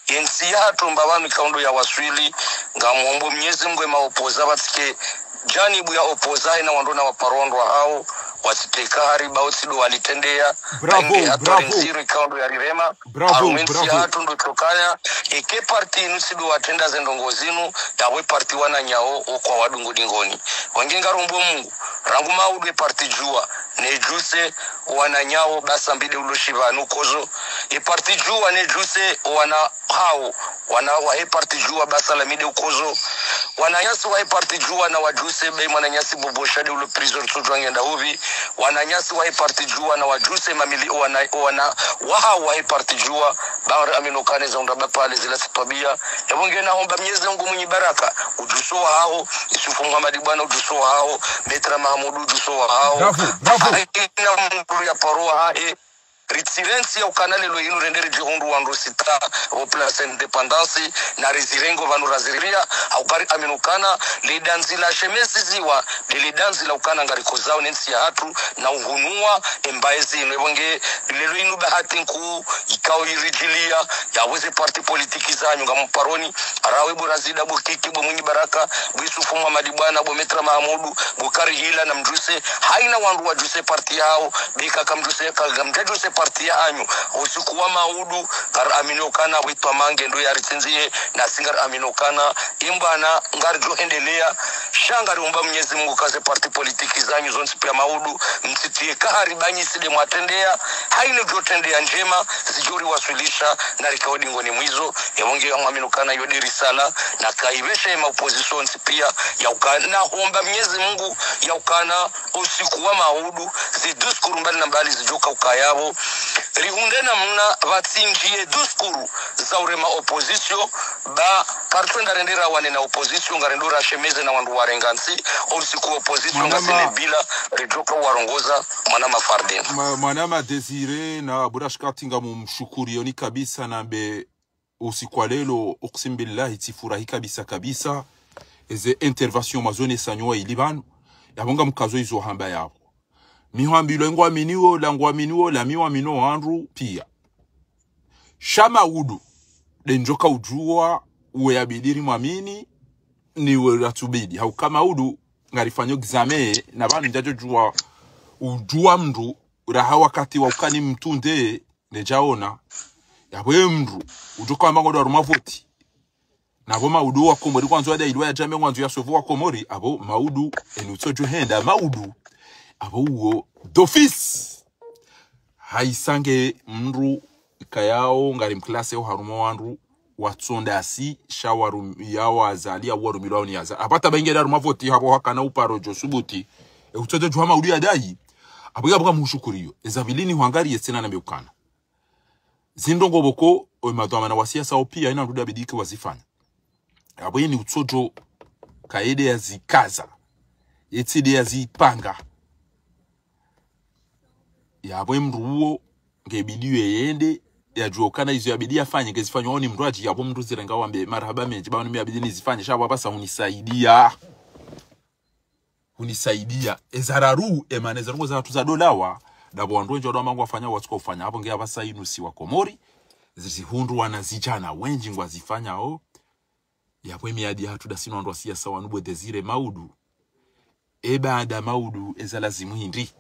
Yentsi yahatru mba pvanu ikao ndo ya waswili, ngamombo Mnyezi Mngu ema opposants pvatsike janibu ya opposants haina wandru na waparondwa hao, Watsiteka hariba, utsido walitrendeya. Bravo, Nge hatwari bravo. Ndziro ikao ndo yarirema. Bravo, harumwa entsi bravo. Yahatru ndo tokaya. Eke parti inu tsido watrenda ze ndrongoo zinu, yapvo e parti wananyao okwa wadungu dingoni. Wenge ngarombo Mungu, rangu maudu e parti Juwa, ne Juse, wananyao basa mbili ulo shipvanu kozo. E parti Juwa ne Juse, wana hao, wana wahe parti Juwa basa la mide ukozo. Wananyasi wahe parti Juwa na wajuse be mwananyasi Bobo Shade ulo prison tsutwa ngenda huvi. Wananyasi wahe parti Juwa na wajuse mamili wana, wana wahao wahe parti Juwa. Bahari amino kane za unda bapale zila sitwabia. Yapvo nge nahomba Mnyezi Mungu mwinyi baraka, ujuso wahao, Yusufu Muhamadi bwana ujuso wahao, Metra Mahamudu ujuso wahao. Bravo, bravo. Haina mndru ya paro wahahe. Ritsirensi ya ukana lelo inu rende ridjihundru wandru sita, o Place Indépendance, na rizirengo pvanu raziriria, haukari amino kana, le dandzi la shemezi ziwa, le, le dandzi la ukana ngarikozao ne ntsi yahatru, na uhunua, embaye zinu, yapvo nge, lelo inu bahati nkuu, ikao iridjilia, yapvo ze parti politiki zanyu, ngamparoni, rawe bo Razida, bo Kiki, bo Mwinyi Baraka, bo Yusufu Muhamadi bwana, bo Metra Mahamudu, bo Karihila na mjuse, haina wandru wajuse parti yao, be kaka mjuse, kaka mjajuse parti yahanyu. Usiku wa maudu, ngari amino kana witwa mange ndo yaritsindziye, na si ngari amino kana, imbwana, ngarijo endelea, sha ngariomba Mnyezi Mungu kaze parti politiki zanyu zontsi pia maudu, mtsitiye kahari banyi side mwatrendeya, haina jo trendeya njema, zijo riwaswilisha, na rikao dingoni mwizo, yapvo nge ya mwamino kana yo de risala, na kaipveshe ma opposition pia, ya ukana, homba Mnyezi Mungu, ya ukana, usiku wa maudu, zi discours mbali na mbali zijoka ukaya yapvo. Rihundre namna pvatsinjiye discours za urema opposition, ba, karitswenda rende rawane na opposition, ngarendo rashemeze na wandru warenga ntsi, usiku wa opposition, ngasine bila, rijoka warongoza, mwana Mafardin. Mwana, mwana ma Désiré na Burashkati ngamumshukurioni kabisa na mbe usiku wa lelo, uksimu billahi, tsifurahi kabisa kabisa. Eze intervention mwazonesa nyowa ili pvanu. Yapvo ngamkazo izo hamba yapvo. Mi hwambilwa ngwaminiwo, la ngwaminiwo, la mi wamino wandru pia. Sha maudu, de njoka ujuwa, uwe yabidi rimwamini, ni we ratsubidi. Hauka maudu, ngarifanyo examen, na pvanu njajo juwa, ujuwa mndru, raha wakati wa ukani mtunde, nejaona. Yapvo ye mndru, ujoka wamba ngwado harumwa voti. Napvo maudu wa Komori kwandzo adailwa ya jame kwandzo ya sovu wa Komori, apvo maudu, eni utsojo henda maudu. Apvo uwo d'office. Haisa nge mndru ikayao, ngari mklase oharumwa wandru, watsonda si, sha warum-, ya wazali, ya warumilwa ni yaza. Apvo hata bainge da harumwa voti, hapvo hakana uparo jo subuti. E utsojo juha maudu ya dai. Apvo ya buka mushukuriyo. Eza pvilini hwangari yetsena na meukana. Zindrongo pvoko, oyi madhwamana wa siasa wo pia, ina nduda bidike wazifanya. Apvo yeni utsojo kaide ya zikaza. Yetside ya zipanga. Yapvo ye mndru uwo, nge bidi ye yende, ya juo kana izo ya bidi ya fanye, nge zifanywa oni mndru aji, yapvo mndru zirenga wambe, marahaba menji, ba oni mi ya bidi ni zifanye, sha apvo apvasa hunisaidia. Hunisaidia. Eza raru, emana eza ndrongo za hatru za dolawa, dapvo wandru wenji wado wamba ngwafanya watsuka ufanya. Apvo nge apvasa inu si wa Komori, zizihundru wana zijana wenji ngwazifanyao. Yapvo emiadi ya hatru dasino wandru wa siasa wanu bwe Désiré maudu. Eba ada maudu eza lazimu hindri.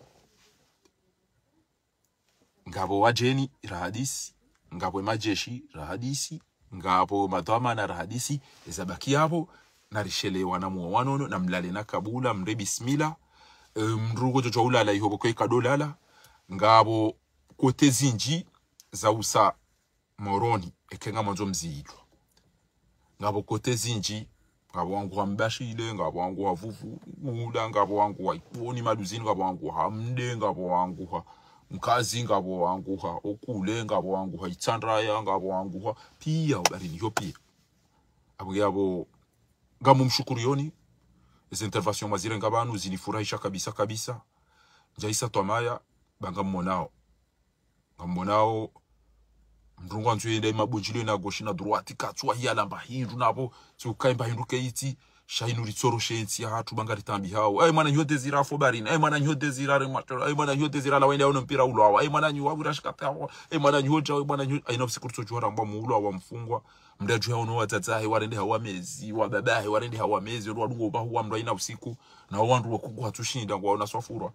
Ngapvo wajeni rahadisi, ngapvo emajeshi rahadisi, ngapvo madhwamana rahadisi, eza baki yapvo, na rishele wana muwa wanono, na mlale na kabula, mre bismillah, e, mndru kojo jwa ulala iho pvoko ikado lala, ngapvo kote zinji za usa Moroni, eke ngamwandzo mziidjwa. Ngapvo kote zinji, ngapvo wangu ha Mbashile, ngapvo wangu ha Vuvula, ngapvo wangu ha Ikoni Maduzini, ngapvo wangu ha Mde, ngapvo wangu ha Nkazi, ngapvo wangu ha Okule, ngapvo wangu ha Itsandraya, ngapvo wangu ha pia, obarini yo pia. Apvo nge apvo, ngamumshukuriyoni, ezi intervention mwazirenga pvanu, zinifurahisha kabisa, kabisa. Njaisa twamaya, ba ngamonao. Ngamonao, mndru ngwandzo yenda imabundjilio na gauche na droite, katsuwa hiyalamba hindru napvo, tsi ukaimba hindru keitsi, sha inu ritsoro she ntsi ya hatru ba ngari tambi hao. Ayi mwananyaho Désiré afo barini, ayi mwananyaho Désiré are matoro, ayi mwananyaho Désiré ala wende aono mpira ulwawa, ayi mwananyaho Abdurashkati aho, ayi mwananyaho Djawe, mwananyaho, aina usiku ritsojua ramba muulwawa mfungwa, mndru ajuha ono wadzadze wahe warende hawa mezi, wababahe warende hawa mezi, ono wadungo ubahu wa mndru aina usiku, na wandru wakuku hatsushinda, ngwaona swafura.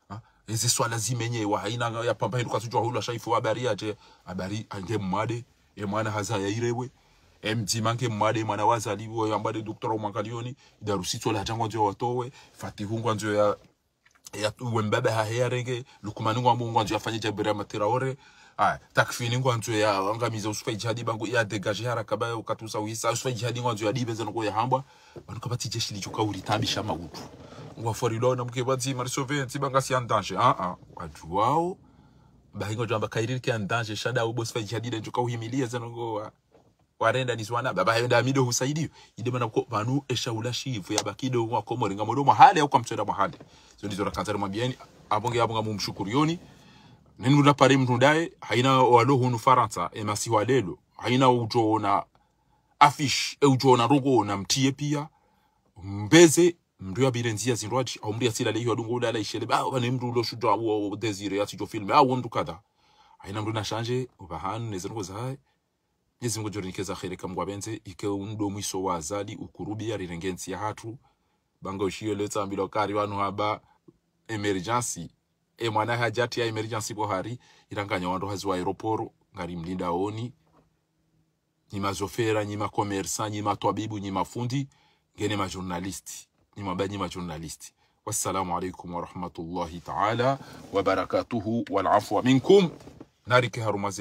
Ha? Eze swala zimenyewa, haina yapvamba hindru katsudjuwa hula shaifu habari yadje, habari nge mwade, e mwana haza ya irewe, e mdzima nge mwade, mwana wazaliwa, ya mwade doktora umwangalioni, idarusi tsola hata ngwandzo ya watowe, Fatihu ngwandzo ya, ya uwe mbaba hahe ya renge, Lukumani ngwambo ngwandzo ya fanye Jabir ya Matiraore, aya, Takfini ngwandzo ya angamiza Usufa Ijihadi bangu ya dégagé haraka ba ukatusa uhisa, Usufa Ijihadi ngwandzo ya dibe zeno ko ya hambwa, banu kapvatsi jeshi lidjo ka uri tabisha mautu. Ngwa forilo na mke badzi, mariso ve, tsi banga si en danger, ah, ah, wadjuwao, ba hingo djamba kairi ke en danger, shada ubo Usufa Ijihadi le djo ka uhimilia zeno ngo wa, warenda ni zwana, baba hayo nda mido husaidiyo. Ide mana ko, banu esha ula shivu ya bakido wa Komori, nga modo mwahale au kwa mtswenda mwahale. Zo ndizo rakandzari mwambieni, abonge abonga mumshukurioni. Nini muna pare mtu ndaye, haina walo hunu Farantsa, e masihu wa lelo, haina udjona affiche, e udjona rogo na mtiye pia, mbeze, mndru ya bire ndzia zindrwadji, au mndru ya sila lehi wa dungo ulala ishele, ba, wane mndru ulo shudwa uo Désiré ya tsidjo filmé, au mndru kadha. Haina mndru na change, ubahanu, neze ndrongoo zahe, Mwenyezi Mungu djorinike za kheri kamgwa benze, ike undo mwiso wa azali, ukurubi ya rirenge ntsi ya hatru, banga ushiyo leo tsambilwa kari wanu haba, emergency, e mwana hajati ya emergency bohari, iranganya wandru hazi wa aéroport, ngari mlinda oni, nyi mazofera, nyi makomersa, nyi matwabibu, nyi mafundi, ngene majournaliste, nyi maba nyi majournaliste. Wassalamu alaikum warahmatullahi taala wabarakatuhu, wal afwa minkum. Narike harumwa